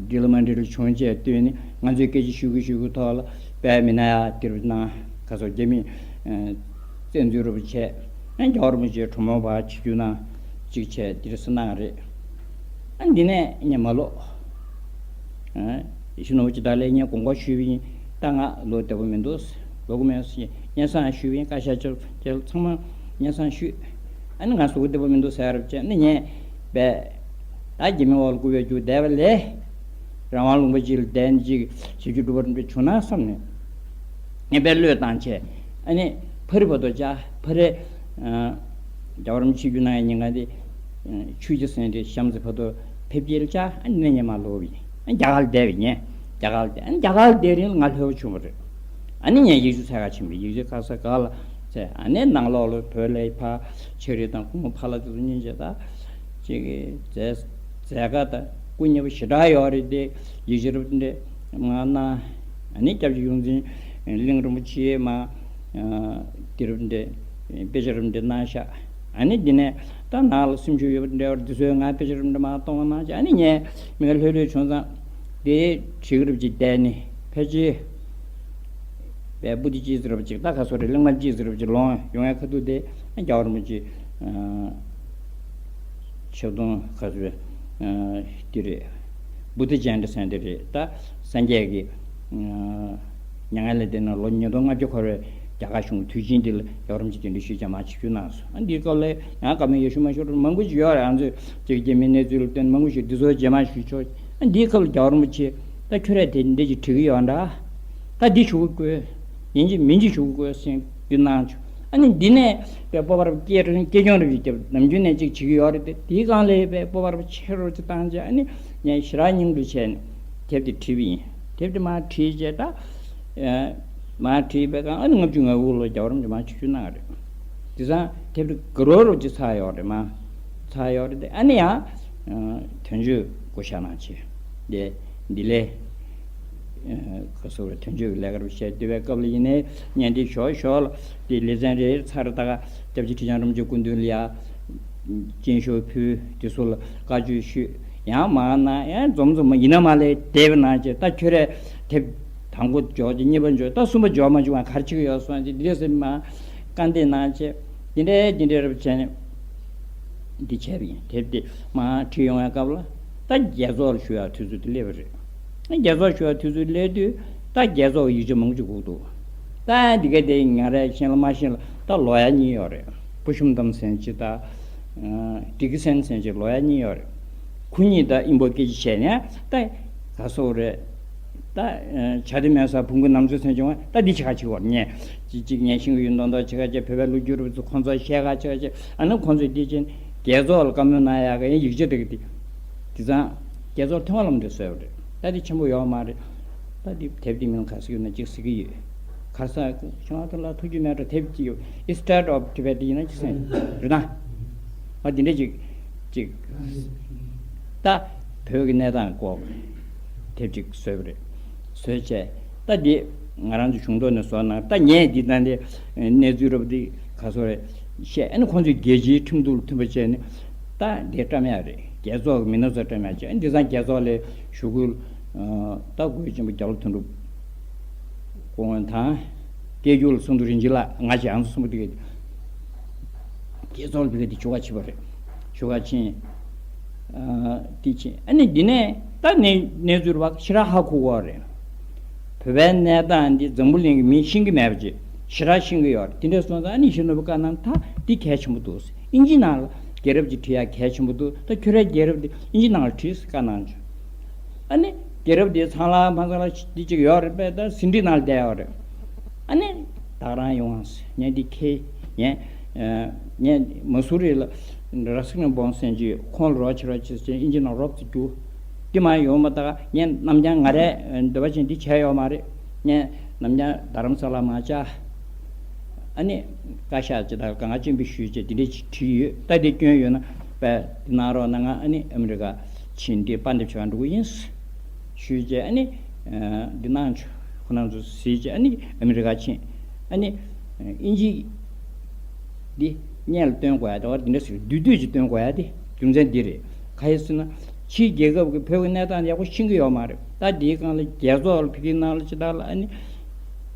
འགྲིག་ལ་མ་འགྲིག་ལ་བྱུང་བྱས་བསྟུན་ནས་ང་ཚོས་སྐད་ཆ་ཞུ་གི་ཞུ་གི་ཐོག་ལ་དཔེ་མི་སྣ་ཡ་དེ་རུ་གནང་། ཁ་སོ་རྒྱ་མི་བཙན་འཛུལ་རུ་བྱས། ཨ་རྒྱལ་བ་རིན་པོ་ཆེ་གྲོ་མོ་བ་ཆིབས་བསྒྱུར་གནང་ཅིག་བྱས་འདིར་སུ་གནང་རེད། ཨ་འདི་ནས་ངས་མ་ལོག་ཨ་ཡེ་ཤེས་ནོར་བུ་ཇི་ལྟར་ལས་ངས་དགོངས་པ་ཞུས་པ་ཡིན། ད་ང་ལོ་བདེ་པོ་མི་འདུག་ལོ་དགུ་མེད་སྙན་སེང་ཞུས་པ་ཡིན། བཀའ་ཤག་ཅོག་ཅེ་ཚང་མ་སྙན་སེང་ཞུས། ཨ་ནི་ང་གཟུགས་པོ་བདེ་པོ་མི་འདུག་ཟེར་རབས་བྱས་ནི་ངས་པས། ད་རྒྱ་མི་འོག་ལ་སྐུ་བས་རྒྱུག་བསྡད་པ་ལས། རང་དབང་ལུང་པ་གཅིག་ལ་བསྡད་ནས་ཅིག་ཞིབ་འཇུག་སྒྲུབ་པར་འདྲ་བྱུང་ན་བསམ་ནས། ངས་པས་བློས་བཏང་བྱས། ཨ་ནི་ཕ་རི་བར་དུ་བཅར། ཕ་རི་རྒྱལ་བ་རིན་པོ་ཆེ་ཆིབས་བསྒྱུར་གནང་ཡ་ཉིན་ག་དེ། ཆོས་རྗེ་སེང་གེ་བྱམས་བརྩེ་བར་དུ་ཕེབས་སྐྱེལ་བཅར། ཨ་ནི་ངས་མར་ལོག་པ་ཡིན། ཨ་རྒྱ་གར་ལ་བསྡད་པ་ཡིན། རྒྱ་གར་ལ་བསྡད། ཨ་ནི་རྒྱ་གར་ལ་བསྡད་རིང་ལ་ང་ལྷོད་པོ་བྱུང་བ་རེད། ཨ་ནི་ངས་ཡིག་ཆ་འཚོལ་ག་ཕྱིན་པ་རེད། ཡིག་ཆ་ག་ས་ག་ལ་འཚོལ། ཨ་ནི་ནང་ལོགས་ལ་བོད་ལ་ཕ་ཆེ་རིགས་དང་སྐུ་ངོ་ཕ་ལ་དེ་ཚོ་སྙིང་རྗེ་ད་ཅིག་མཛད་མཛད་དཀའ་དང་སྐུ་ཉེ་པོ་ཞེ་དྲག་ཡོད་རེད་དེ། ཡིག་ཆ་རུ་འདྲ་མ་གནང་། ཨ་ནི་སྐྱབས་རྗེ་ཡོངས་འཛིན་གླིང་རིན་པོ་ཆེས་མ་དེ་རུ་འདྲ་དཔེ་ཆ་རུ་འདྲ་གནང་ཤག་ཨ་ནི་འདི་ནས་ད་ནང་ལ་སེམས་ཤུགས་ཡོད་པ་འདྲ་བར་འདི་ཚོས་ང་དཔེ་ཆ་རུ་འདྲ་མ་གཏོང་གནང་ཅིག་ཨ་ནི་ངས་མི་ལྷོད་ལྷོད་བྱུང་ཙང་དེ་བྲིས་རབས་ཅིག་བསྡད་ནས་ཕལ་ཆེར། པའི་པུ་ཏི་ཅི་ཟེར་བ་ཅིག་ད་ག་སོ་རེད། གླེང་མ་ཅི་ཟེར་བ་ཅིག་ལོང་ཡོང་ཡ་ཁ་ཐུག་དེ་རྒྱལ་བ་རིན་པོ་ཆེ་ཆིག་སྟོང་ག་ཚོད་དེ་རེད། བུ་ཏི་ཅན་དྲི་ཟེར་དེ་རེད། ད་སངས་རྒྱས་ཀྱི་མྱ་ངན་ལས་འདས་ནས་ལོ་ཉིས་སྟོང་ལྔ་བརྒྱ་འཁོར་བའི་རྒྱ་གར་གཞུང་དུས་ཆེན་འདི་ལ་རྒྱལ་བ་རིན་པོ་ཆེ་གདན་འདྲེན་ཞུས་བྱས་མར་ཆིབས་བསྒྱུར་གནང་སོང་། ཨ་འདིའི་སྐབས་ལ་ང་བཀའ་མོལ་ཡ་ཞུ་མ་ཞུ་མང་པོ་ཞིག་ཡོད་རེད། ང་ཚོས་ཅིག་རྒྱ་མིའི་གནས་ཚུལ་ལ་བརྟེན་མང་པོ་ཞིག་འདི་ཚོ་རྗེས་མ་ཞུས་ཆོག་ཨ་འདིའི་སྐབས་ལ་རྒྱལ་བ་རིན་པོ་ཆེ་ད་ཁྱོད་རས་དེ་འདྲ་ཅིག་བྲིས་ཀྱི་ཡོད་འདྲ། ད་འདི་ཞུ་གི་དགོས། ཡིན་གཅིག་མིན་གཅིག་ཞུ་གི་དགོས་ཟེར་འདི་གནང་བྱུང་། ཨ་ནི་འདི་ནས་པའི་སྤོབས་པ་རབ་སྐྱེ་རུ་སྐྱེ་སྐྱོང་རབ་ཀྱི་རྒྱབ་ནམ་རྒྱུན་ནས་ཅིག་བྱེད་ཀྱི་ཡོད་རེད་དེ། དེའི་སྒང་ལས་པའི་སྤོབས་པ་རབ་ཆེ་རུ་ཅིག་བཏང་རྗེས། ཨ་ནི་ངས་ཞེ་དྲག་སྙིང་བྲོ་བྱས་ནས་དེབ་དེ་བྲིས་པ་ཡིན། དེབ་དེ་མར་བྲིས་རྗེས་ད། ཨ། མར་བྲིས་པའི་སྒང་ཨ་ནི་ལྔ་བཅུ་ང་དགུ་ལོ་རྒྱལ་བ་རིན་པོ་ཆེ་མར་ཆིབས་བསྒྱུར་གནང་བ་རེད། དེང་སང་དེབ་དེ་དགའ་རབ་རབ་ཅིག་ཚར་ཡོད་རེད། མར་ཚར་ཡོད་རེད་དེ། ཨ་ནི་ཡང་། ཨ། དོན་གཅོད་སྐུ་ཞབས་གནང་བྱས། དེ་འདི་ལས། ཨ། ག་སོ་རེ་དོན་གཅོད་ཀྱི་ལས་ཀ་རུ་བྱས་བསྡད་པའི་སྐབས་ལ་ཡིན་ནའི་ངས་འདི་ཞོག་ཞོག་ལ་དེ་ལེ་ཚན་རེ་ཚར། ད་ག་སྐྱབས་རྗེ་ཁྲི་བྱང་རིན་པོ་ཆེ་སྐུ་མདུན་ལ་ཡ་སྙན་ཞུ་ཕུལ། དེ་ཚོ་ལ་བཀའ་ཆོས་ཞུས། ཡང་མར་ན་ཡང་འཛོམས་འཛོམས་མ་ཡིན་ན་མ་ལས་བསྡད་པ་ན་བྱས། ད་ཁྱོད་རས་དེབ་དང་པོ་འཇོག་རྗེས་གཉིས་པ་འཇོག་ད་གསུམ་པ་འཇོག་མ་བྱུང་བ་ག་རེ་བྱེད་ཀྱི་ཡོད་སོང་ཅེས་འདི་འདྲས་སེ་མར་བཀའ་འདྲི་གནང་བྱས། འདི་འདྲས་འདི་འདྲས་རབ་བྱས་ནས་འདི་བྱས་པ་ཡིན། དེབ་འདི་མར་བྲིས་ཡོང་བའི་སྐབས་ལ་ད་རྒྱལ་ཚོགས་ལ་ཞུ་ཡག་དུས་ཚོད་དེ་སླེབས་པ་རེད། རྒྱལ་ཚོགས་ཞུ་བ་དུས་ཚོད་སླེབས་དུས་ད་རྒྱལ་ཚོགས་ཡིག་ཆ་མང་པོ་ཅིག་དགོས་འདུག་ད་འདི་ག་དེ་ང་རས་ཤེས་ལ་མ་ཤེས་ལ་ད་ལོ་ཡ་གཉིས་ཡོད་རེད། བུ་ཤུམ་དམ་ཟེར་མཁན་ཅིག་དང་། ཨ། ཌི་ཀི་སན་ཟེར་མཁན་ཅིག་ལོ་ཡ་གཉིས་ཡོད་རེད། ཁོ་གཉིས་ད་དབྱིན་པོ་སྐད་ཆ་བཤད་ནས་ད་ག་སོ་རེད། ད་བྱ་དེ་མེད་ས་བོང་གུ་ནམ་ཚོད་ཟེར་བྱུང་བ། ད་འདི་ཆ་ག་ཅིག་བར་ཉན་ཅིག་ཅིག་ཉན་ཤེས་ཀྱི་ཡོད་མདོག་མདོག་ཆ་ག་ཅིག་བོད་པའི་ལོ་རྒྱུས་རུ་ཚོ་ཁོང་ཚོ་བཤད་ག་ཆ་ག་ཅིག་ཨ་ནི་ཁོང་ཚོས་འདི་བྱས་ནས་རྒྱལ་ཚོགས་ལ་བཀའ་མོལ་གནང་ཡག་གི་ཡིག་ཆ་དེ་གི་དེ། དེང་སང་རྒྱལ་ཚོགས་ཐོན་པ་ལམ་འདི་བཟོས་པ་རེད། ད་འདི་ཆེན་པོ་ཡོད་མ་རེད། ད་འདི་དེབ་འདི་མིང་ག་ཟེར་ཡོད་ན་ཅིག་ཟེར་གི་ཡོད། ག་ས་ཤོང་ཨ་ཐུ་ལ་ཐུགས་རྗེ་མེད་འགྲོ། དེབ་ཅིག་ཡོད། History of Tibet ཡིན་ན་ཅིག་ཟེར་རེད་ད། ཨ་འདི་འདྲ་ཅིག་ཅིག་ད་བོད་ཀྱི་གནས་སྟངས་སྐོར་དེབ་ཅིག་བཟོས་པ་རེད། བཟོས་བྱས་ད་འདི་ང་རང་ཚོ་གཞུང་ཐོག་ནས་བཟོ་གནང་། ད་ངས་འདི་ད་འདི་གནས་ཚུལ་རབ་འདི་ག་སོ་རེད་བཤད། ཨ་ནི་ཁོང་ཚོས་རྒྱལ་སྤྱིའི་ཁྲིམས་གཏུག་ལ་མཐུན་པ་བྱས་ནས་ད་འདི་བཀྲམ་ཡག་རེད། རྒྱལ་ཚོགས་ཀྱི་མི་སྣ་ཚོ་བཀྲམ་ཡག་བྱས། ཨ་ནི་དེང་སང་རྒྱལ་ཚོགས་ལ་ཞུ་སྐུལ་ད་གོས་ཆེན་པོ་རྒྱ་ལོ་དོན་གྲུབ་སྐུ་ངོ་དང་། སྐྱེ་རྒྱུ་ལ་སུམ་མདོ་རིན་ཆེན་ལགས། ང་བཅས་ཨང་ཚོ་གསུམ་པོ་དེ་ག་དེ་རྒྱལ་ཚོགས་ལ་བི་ག་དེ་ཞུ་ག་ཕྱིན་པ་རེད། ཞུ་ག་ཕྱིན། ཨ། དེ་ཕྱིན་ཨ་ནི་འདི་ནས་ད་གནས་གནས་ཚུལ་བ་ཕྱི་ར་ཧ་གོ་གོ་རེད། བོད་པའི་གནས་སྟངས་འདི་འཛམ་བུ་གླིང་གི་མིས་ཤེས་ཀྱི་མེད་པ་ཅིག་ཕྱི་ར་ཤེས་ཀྱི་ཡོད་རེད། དེ་འདྲ་སོང་ཙང་ཨ་ནི་གཞོན་ནུ་བ་བཀའ་གནང་། ད་འདི་གལ་ཆེན་པོ་འདུག་ཨིན་ཇི་ནང་ལ་རྒྱལ་རབས་ཅིག་བྲིས་ཡག་གལ་ཆེན་པོ་འདུག་ད་ཁྱོད་རའི་རྒྱལ་རབས་འདི་ཨིན་ཇི་ནང་ལ་བྲིས་བཀའ་གནང་བྱུང་། ཨ་ནི་རྒྱལ་རབས་འདི་ཚང་ལ་མ་ཚང་ལ་འདི་གཅིག་ཡོད་རེད་པས། ད་ཟིན་བྲིས་ནང་ལ་བསྡད་ཡོད་རེད། ཨ་ནི་ད་ག་རང་ཡོང་ཨང་ཟེར། ངས་འདི་ཁྱེར། ངས་ངས་མ་སུ་རི་ལ་ར་སིག་ནི་བོན་ཟེར་གྱི་ཁོང་ལ་རོགས་བྱེད་རོགས་བྱེད་ཟེར་ཨིན་ཇི་ནང་རོགས་ཙམ་རྒྱུགས། འདི་མ་ཡོང་མ་ད་ག་ངས་ནམ་རྒྱང་ང་རས་འདོད་པ་ཅན་འདི་བྱས་ཡོད་མ་རེད། ངས་ནམ་རྒྱང་རྡ་རམ་ས་ལ་མ་བཅར། ཨ་ནི་བཀའ་ཤག་ཅིག་དང་གང་ག་སྤྱན་འབུལ་ཞུས་བྱས་འདི་འདྲས་ཅིག་བྲིས་ཡོད། ད་འདི་སྐྱོན་ཡོད་ན་པས་འདི་གནང་རོགས་གནང་། ང་ཨ་ནི་ཨ་མི་རི་ཀ་ཕྱིན་ཏེ་པར་འདེབས་བྱེད་པར་འགྲོ་གི་ཡིན་ཞུས་བྱས། ཨ་ནི་འདི་གནང་བྱུང་། ཁོ་རང་ཚོ་གཟིགས་བྱས་ཨ་ནི་ཨ་མི་རི་ཀ་ཕྱིན། ཨ་ནི་ཨིན་ཇི་འདི་སྔོན་ལ་སྟོན་དགོས་ཡ་དེ་བ་འདི་འདྲ་ཟེར་བསྡུས་བསྡུས་ཀྱིས་སྟོན་དགོས་ཡ་དེ་རྒྱུ་མཚན་འདི་རེད། ག་ཡིན་ཟེར་ན་ཕྱིའི་རྒྱལ་ཁབ་ཀྱི་བོད་ཀྱི་གནས་སྟངས་ཡག་པོ་ཤེས་ཀྱི་ཡོད་མ་རེད། ད་འདིའི་སྒང་ལ་རྒྱལ་ཚོགས་ལ་ཕ་གིའི་ནང་ལ་ཅི་ལྟར་ལ་ཨ་ནི།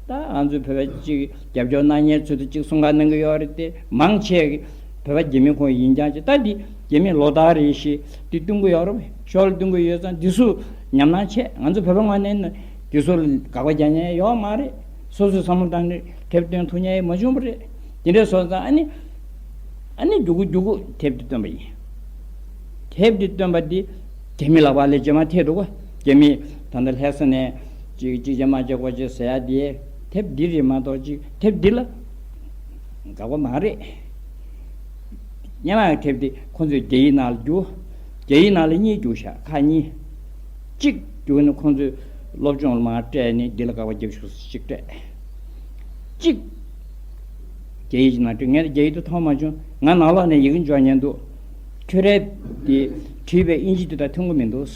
ད་ང་ཚོའི་བོད་པ་གཅིག་རྒྱབ་སྐྱོར་གནང་མཁན་ཚོས་ད་གཅིག་གསུང་བཀའ་གནང་གི་ཡོད་རེད་དེ། མང་ཆེ་གི་བོད་པ་རྒྱ་མི་ཁོང་ཡིན་ཀྱང་ཅི། ད་འདི་རྒྱ་མི་ལོ་ལྟར་རེ་བཞིན་འདི་སྟོན་གི་ཡོད་རེད། ཞོར་ལ་སྟོན་གི་ཡོད་ཙང་འདི་ཚོ་ཉམས་སྣང་ཆེ། ང་ཚོ་བོད་པ་ངོས་ནས་ནི་འདི་ཚོ་ལ་དགག་པ་རྒྱག་མཁན་ཡོད་མ་རེད། སོ་སོའི་བསམ་བློ་བཏང་ནས་དེབ་སྟོན་ཐུབ་མཁན་མ་བྱུང་བ་རེད། དེ་འདྲ་སོང་ཙང་ཨ་ནི། ཨ་ནི་མགྱོགས་པོ་མགྱོགས་པོ་དེབ་འདི་བཏོན་པ་ཡིན། དེབ་འདི་བཏོན་པ་འདི་རྒྱ་མི་ལག་པ་ལ་རྗེས་མ་ཐེབས་འདུག་ག་རྒྱ་མི་ད་ལྟ་ལྷ་ས་ནས་ཅིག་ཅིག་བྱས་མ་བྱས་གོ་བྱས་ཟེར་ཡ་དེ་དེབ་འདི་རེད་མ་གཏོགས་ཅིག་དེབ་འདི་ལ་དགག་པ་མ་རེད། སྔོན་མ་གི་དེབ་འདི་ཁོང་ཚོས་རྒྱ་ཡིག་ནང་ལ་བསྒྱུར། རྒྱ་ཡིག་ནང་ལ་གཉིས་བསྒྱུར་ཤག་ཁག་གཉིས། གཅིག་བསྒྱུར་ནས་ཁོང་ཚོས་སློབ་སྦྱོང་ལ་མར་སྤྲད་ནས་འདི་ལ་དགག་པ་རྒྱབ་ཤོག་ཟེར་གཅིག་སྤྲད། གཅིག་རྒྱ་ཡིག་ཅིག་ནང་བྲིས། ངས་རྒྱ་ཡིག་དེ་མཐོང་མ་བྱུང་། ང་ནང་ལོགས་ནས་ཡི་གེ་འཇོག་ཉན་འདུག་ཁྱོད་རས་དེ་བྲིས་པའི་ཨིན་ཇི་དེ་དང་མཐུན་གི་མི་འདུག་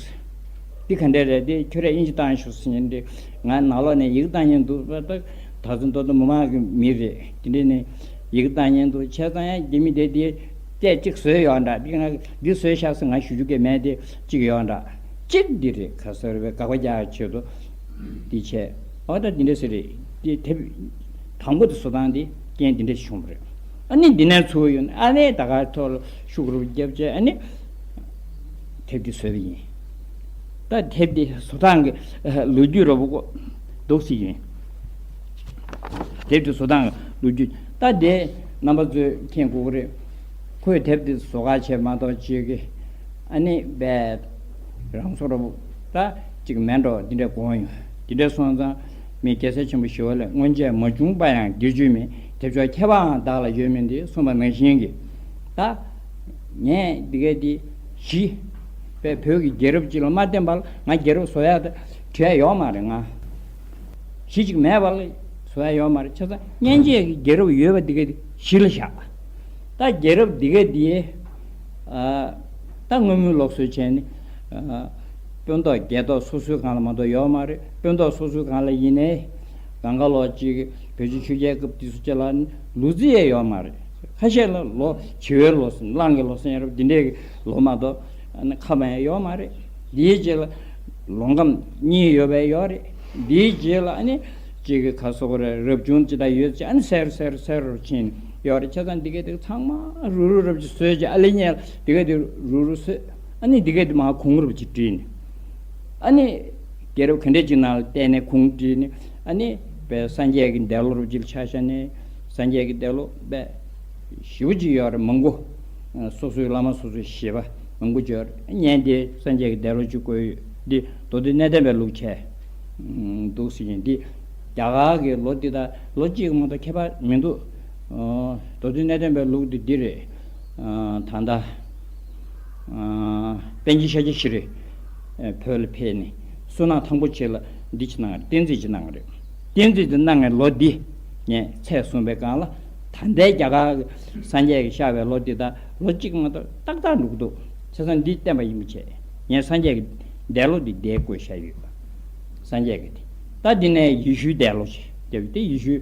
འདི་ག་འདྲས་རེད། དེ་ཁྱོད་རས་ཨིན་ཇི་བཏང་ཤོག་ཟེར་ཉན་དེ། ང་ནང་ལོགས་ནས་ཡི་གེ་བཏང་ཉན་འདུག་ད་ད་ཚོ་མདོ་སྟོད་མི་མང་གི་མི་རེད། དེ་འདྲས་ནས་ཡི་གེ་བཏང་ཉན་འདུག་བྱས་ཙང་ཡང་རྒྱ་མི་དེ་དེ་སྐད་ཅིག་བཟོས་ཡོད་འདྲ། འདི་ང་འདི་བཟོས་ཤག་ཟེར་ང་ཞུ་རྒྱུ་གས་མེད་དེ་གཅིག་ཡོད་འདྲ། གཅིག་འདི་རེད། ག་ཟེར་བའི་དགག་པ་རྒྱག་ཆེད་དུ་འདི་བྱས། ཨོ་ད་འདི་འདྲ་ཟེར་རེད། འདི་དེབ་དང་པོ་དེ་བཟོ་སྟངས་འདི་རྐྱེན་འདི་འདྲ་ཞིག་བྱུང་བ་རེད། ཨ་ནི་འདི་ནས་ཚུར་ཡོང་ཨ་ནི་ད་ག་ཐོག་ལ་ཤུགས་རུ་བརྒྱབ་བྱས་ཨ་ནི་དེབ་འདི་བཟོས་པ་ཡིན། ད་དེབ་འདི་བཟོ་སྟངས་ཀྱི་ལོ་རྒྱུས་རོབ་ཀོ་འདུག་སྲིད་ཡིན། དེབ་དེ་བཟོ་སྟངས་ལོ་རྒྱུས་ད་དེ་རྣམ་པ་ཚོས་མཁྱེན་དགོས་ཀྱི་རེད། ཁོས་དེབ་དེ་བཟོ་ག་བྱས་མ་གཏོགས་ཅིག་གི་ཨ་ནི་བས་རང་སོ་རོ་ད་ཅིག་མེད་འགྲོ་འདི་འདྲ་དགོངས་ཡོད། འདི་འདྲ་སོང་ཙང་མི་རྒྱལ་སྲས་ཆེན་པོ་ཞི་བ་ལྷས་སྔོན་ཆད་མ་བྱུང་པ་ཡང་བསྒྱུར་བཅོས་མེད། དེ་ཚོ་ཁྱད་པརའང་བདག་ལ་ཡོད་མིན་ཏེ་གསུངས་པ་ནང་བཞིན་གྱི། ད་ངས་འདི་གས་འདི་གཞི་པའི་བོད་ཀྱི་རྒྱལ་རབས་ཅིག་ལ་མ་བརྟེན་པར་ང་རྒྱལ་རབས་བཟོ་ཡག་དང་བྲི་ཡག་ཡོད་མ་རེད། ང་གཞི་ཅིག་མེད་པར་བཟོ་ཡག་ཡོད་མ་རེད། བྱས་ཙང་སྔོན་ཆད་ཀྱི་རྒྱལ་རབས་ཡོད་པ་འདི་གས་འདི་གཞི་ལ་བཞག་ད་རྒྱལ་རབས་འདི་གས་འདི། ད་སྔོན་མའི་ལུགས་སྲོལ་བྱས་ནས། སྤུན་ཐོག་རྒྱལ་ཐོག་སོ་སོའི་སྒང་ལ་མ་གཏོགས་ཡོད་མ་རེད། སྤུན་ཐོག་སོ་སོའི་སྒང་ལ་ཡིན་ནའི། གང་ག་ལོ་གཅིག་བོད་ཆུ་ཆོས་རྒྱལ་སྐབས་དེ་ཚོ་བཅས་ལ་ལུག་རྫི་ཡང་ཡོད་མ་རེད། ཁ་ཤས་ལ་ལོ་བྱི་བའི་ལོ་ཟེར་གླང་གི་ལོ་ཟེར་ཡ་རབས་འདི་འདྲའི་ལོ་མ་གཏོགས་ཁ་མ་ཡང་ཡོད་མ་རེད། འདིའི་རྗེས་ལ་ལོ་ཁམས་གཉིས་ཡོད་པའི་ཡོད་རེད། འདིའི་རྗེས་ལ་ཨ་ནི་གཅིག་གི་ཁ་སོག་རེ་རབ་བྱུང་ཅི་ད་ཡོད་ཅེ་ཨ་ནི་སེར་སེར་སེར་རུ་ཕྱིན་ཡོད་རེད། བྱས་ཙང་འདི་གའི་དེ་ཚང་མ་རུ་རུ་རབ་ཅིག་བཟོས་ཅེ་ཨ་ལེ་ཉལ་འདི་གའི་དེ་རུ་རུ་བཟོས། ཨ་ནི་འདི་གའི་དེ་མ་གུང་རབ་ཅིག་བྲིས་ནས། ཨ་ནི་རྒྱལ་རབས་ག་འདྲས་ཅིག་ནང་ལ་བལྟས་ནས་གུང་བྲིས་ནས། ཨ་ནི་བས་སངས་རྒྱས་ཀྱི་འདས་ལོ་རབ་ཅིག་ཆ་བཞག་ནས་སངས་རྒྱས་ཀྱི་འདས་ལོ་བས་ཞེ་པོ་ཅིག་ཡོད་རེད། མང་པོ། སོ་སོའི་བླ་མ་སོ་སོའི་བཞེད་པ་མང་པོ་ཅིག་ཡོད་རེད། བརྙན་དེ་སངས་རྒྱས་ཀྱི་འདས་ལོ་ཅིག་བཀོད་ཡོད། འདི་མདོ་སྡེ་གནས་བརྟན་པའི་ལུགས་བྱས་འདུག་ཟེར་གྱིན། འདི་རྒྱ་གར་གྱི་ལོ་འདི་དང་ལོ་གཅིག་མ་གཏོགས་ཁྱད་པར་མི་འདུག་མདོ་སྡེ་གནས་བརྟན་པའི་ལུགས་འདི་འདི་རེད། ད་ལྟ་པཎ་ཆེན་ཤཱཀྱ་ཤྲཱི་བོད་ལ་ཕེབས་ནས་བསོད་ནམས་ཐང་པོ་ཆེ་ལ་འདི་ཅིག་གནང་བ་རེད། བསྟན་རྩིས་ཅིག་གནང་བ་རེད། བསྟན་རྩིས་འདི་གནང་བའི་ལོ་འདི་ངས་ཚད་བཟུང་བའི་སྒང་ལ་ད་ལྟའི་རྒྱ་གར་གྱི་སངས་རྒྱས་ཀྱི་གཤགས་པའི་ལོ་འདི་དང་ལོ་གཅིག་མ་གཏོགས་ཏག་ཏག་འགྲོ་གི་འདུག་བྱས་ཙང་འདི་བསྟན་པ་ཡིན་པ་བྱས། ངས་སངས་རྒྱས་ཀྱི་འདས་ལོ་འདི་འདས་བཀོད་བཞག་ཡོད་པ། སངས་རྒྱས་ཀྱི་དེ། ད་འདི་ནས་ཡེ་ཤུའི་འདས་ལོ་ཞེས་བརྒྱབ་ཡོད་དེ། ཡེ་ཤུ་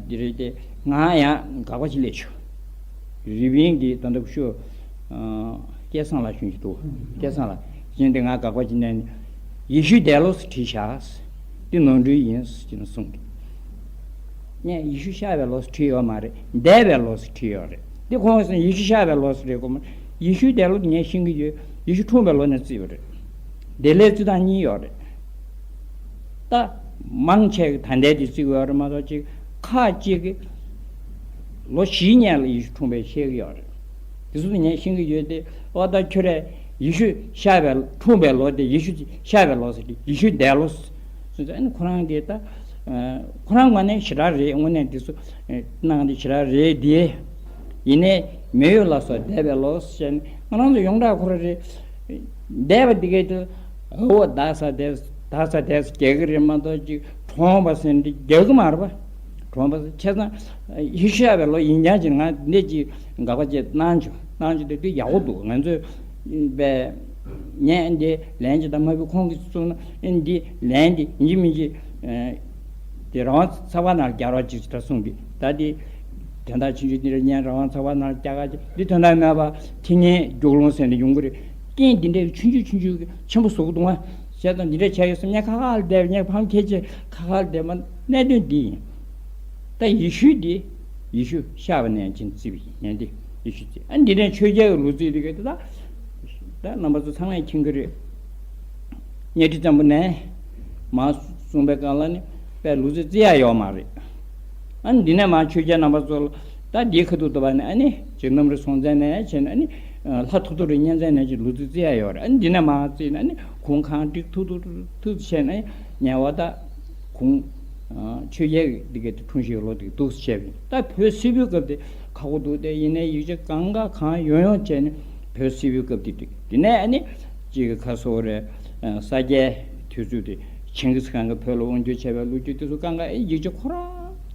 འདི་རེད་དེ། ང་ཡང་དགག་པ་ཅིག་སླེབས་བྱུང་། རི་པིན་གྱི་ད་ལྟ་ཤོ་སྐལ་བཟང་ལགས་ཞུ་གི་འདུག་སྐལ་བཟང་ལགས་ཀྱིས་འདི་ང་དགག་པ་ཅིག་གནང་ནས། ཡེ་ཤུའི་འདས་ལོ་ཟེར་བྲིས་བཞག་འདི་ནོར་འཁྲུལ་ཡིན་ཟེར་གྱིས་གསུངས་འདུག་ངས་ཡེ་ཤུ་གཤགས་པའི་ལོ་ཟེར་བྲིས་ཡོད་མ་རེད། འདས་པའི་ལོ་ཟེར་བྲིས་ཡོད་རེད། འདི་ཁོང་གིས་ཡེ་ཤུ་གཤགས་པའི་ལོ་ཟེར་རེད་གོ་མ། ཡེ་ཤུའི་འདས་ལོ་འདི་ངས་ཤེས་ཀྱི་ཡོད། ཡེ་ཤུ་འཁྲུངས་པའི་ལོ་ནས་བརྩིས་པ་རེད། འདས་ལོའི་རྩིས་སྟངས་གཉིས་ཡོད་རེད། ད་མང་ཆེ་གིས་ད་ལྟའི་དེ་བརྩི་གི་ཡོད་རེད་མ་གཏོགས། ཅིག་ཁ་ཅིག་གིས་ལོ་བཞིའི་སྔོན་ལ་ཡེ་ཤུ་འཁྲུངས་པའི་བཤད་ཀྱི་ཡོད་རེད། དེ་ཚོ་ངས་ཤེས་ཀྱི་ཡོད་དེ། ཨོ་ད་ཁྱོད་རས་ཡེ་ཤུ་གཤགས་པའི་འཁྲུངས་པའི་ལོ་དེ་ཡེ་ཤུ་གཤགས་པའི་ལོ་ཟེར་ཏེ་ཡེ་ཤུའི་འདས་ལོ་ཟེར་ཟེར་ཨ་ནི་ཁོ་རང་དེ་ད་ཁོ་རང་ངོས་ནས་ཞེ་དྲག་རེད། དངོས་གནས་དེ་ཚོ་གནང་དེ་ཞེ་དྲག་རེད་དེ། ཡིན་ནའི་མེ་ཡོས་ལ་སོགས་འདས་པའི་ལོ་ཟེར་ནས་ང་རང་ཚོ་ཡོངས་གྲགས་ཁོ་རང་རེད། འདས་པ་འདི་གའི་དུ་འོ་ད་ས་དེ་ད་ས་དེ་རྒྱག་གི་རེད་མ་གཏོགས་ཅིག་གྲོངས་པ་ཟེར་འདི་རྒྱག་གི་མ་རེད་པ། གྲོངས་པ་ཟེར་བྱས་ཙང་ཡེ་ཤུ་གཤགས་པའི་ལོ་ཡིན་ཀྱང་ཅིག་ང་འདི་ཅིག་དགག་པ་བྱས་གནང་བྱུང་གནང་བྱུང་དེ་དུས་ཡག་པོ་འདུག་ང་ཚོས་པས་ངས་འདི་ལན་ཅིག་ད་མ་བུ་ཁོང་གིས་གསུངས་ན་འདི་ལན་འདི་ཡིན་གཅིག་མིན་གཅིག་དེ་རང་དབང་ཚགས་པར་ནང་རྒྱག་རོགས་ཅིག་ད་གསུངས་པས། ད་དེ་དོན་དག་ཆུང་ཆུང་འདི་རེད། ངས་རང་དབང་ཚགས་པར་ནང་རྒྱག་ག་ཅིག་འདི་དོན་དག་མེད་པ་ཁྱི་ངན་རྒྱུག་ལོང་ཟེར་ནས་ཡོང་གི་རེད། རྐྱེན་འདི་འདྲའི་ཆུང་ཆུང་ཆུང་ཆུང་གི་ཆེན་པོ་བཟོ་གི་འདུག་ང་བྱས་ཙང་འདི་འདྲ་བྱས་ཡོད་སེམས་ངས་ཁ་ཁ་ལ་བསྡད་པ་ངས་ཕམ་ཁྱེད་ཀྱི་ཁ་ཁ་ལ་བསྡད་པ་གནད་དོན་འདི་ཡིན། ད་ཡེ་ཤུ་འདི་ཡེ་ཤུ་གཤགས་པ་ནས་ཕྱིན་བརྩིས་པ་ཡིན། ངས་འདི་ཡེ་ཤུ་བརྩིས། ཨ་འདི་ནས་ཆོས་རྒྱལ་གྱི་ལོ་རྩིས་འདི་ག་དེ་ད་ད་རྣམ་པ་ཚོ་ཚང་མས་མཁྱེན་གྱི་རེད། གཉའ་ཁྲི་བཙན་པོ་ནས་མར་གསུངས་པའི་སྒང་ལ་ནི་པའི་ལུག་རྫི་རྩི་ཡག་ཡོག་མ་རེད། ཨ་ནི་འདི་ནས་མར་ཆོས་རྒྱལ་རྣམ་པ་ཚོ་ལ་ད་འདིའི་ཁ་ཐུག་ཏུ་བ་ནི་ཨ་ནི་ཅིག་གནམ་རི་སྲོང་བཙན་ནས་བྱས་ནས་ཨ་ནི་ལྷ་ཐོ་ཐོ་རི་གཉན་བཙན་ནས་ཅིག་ལུག་རྫི་རྩི་ཡག་ཡོག་རེད། ཨ་ནི་འདི་ནས་མར་རྩིས་ནས་ཨ་ནི་གུང་ཁང་བསྒྲིགས་ཐུག་ཐུག་ཐུག་བྱས་ནས་ཉལ་བ་ད་གུང་ཆོས་རྒྱལ་འདི་གའི་འཁྲུངས་ཞིག་ལོ་འདི་འདུག་བྱས་པ་ཡིན། ད་བོད་སིལ་བུའི་སྐབས་དེ་ཁག་པོ་འདུག་སྟེ། ཡིན་ནའི་ཡིག་ཆ་གང་ག་གང་ཡོང་ཡོང་བྱས་ནས་བོད་སིལ་བུའི་སྐབས་དེ་འགྲིག་དེ་ནས་ཨ་ནི་གཅིག་གི་ཁ་སོ་རེ་ས་སྐྱའི་དུས་ཚོད་དེ་ཆིང་གིས་ཁཱན་གྱིས་བོད་ལ་དབང་བསྒྱུར་བྱས་པའི་ལོ་རྒྱུས་དེ་ཚོ་གང་ག་ཨེ་ཡིག་ཆ་ཁོ་རང་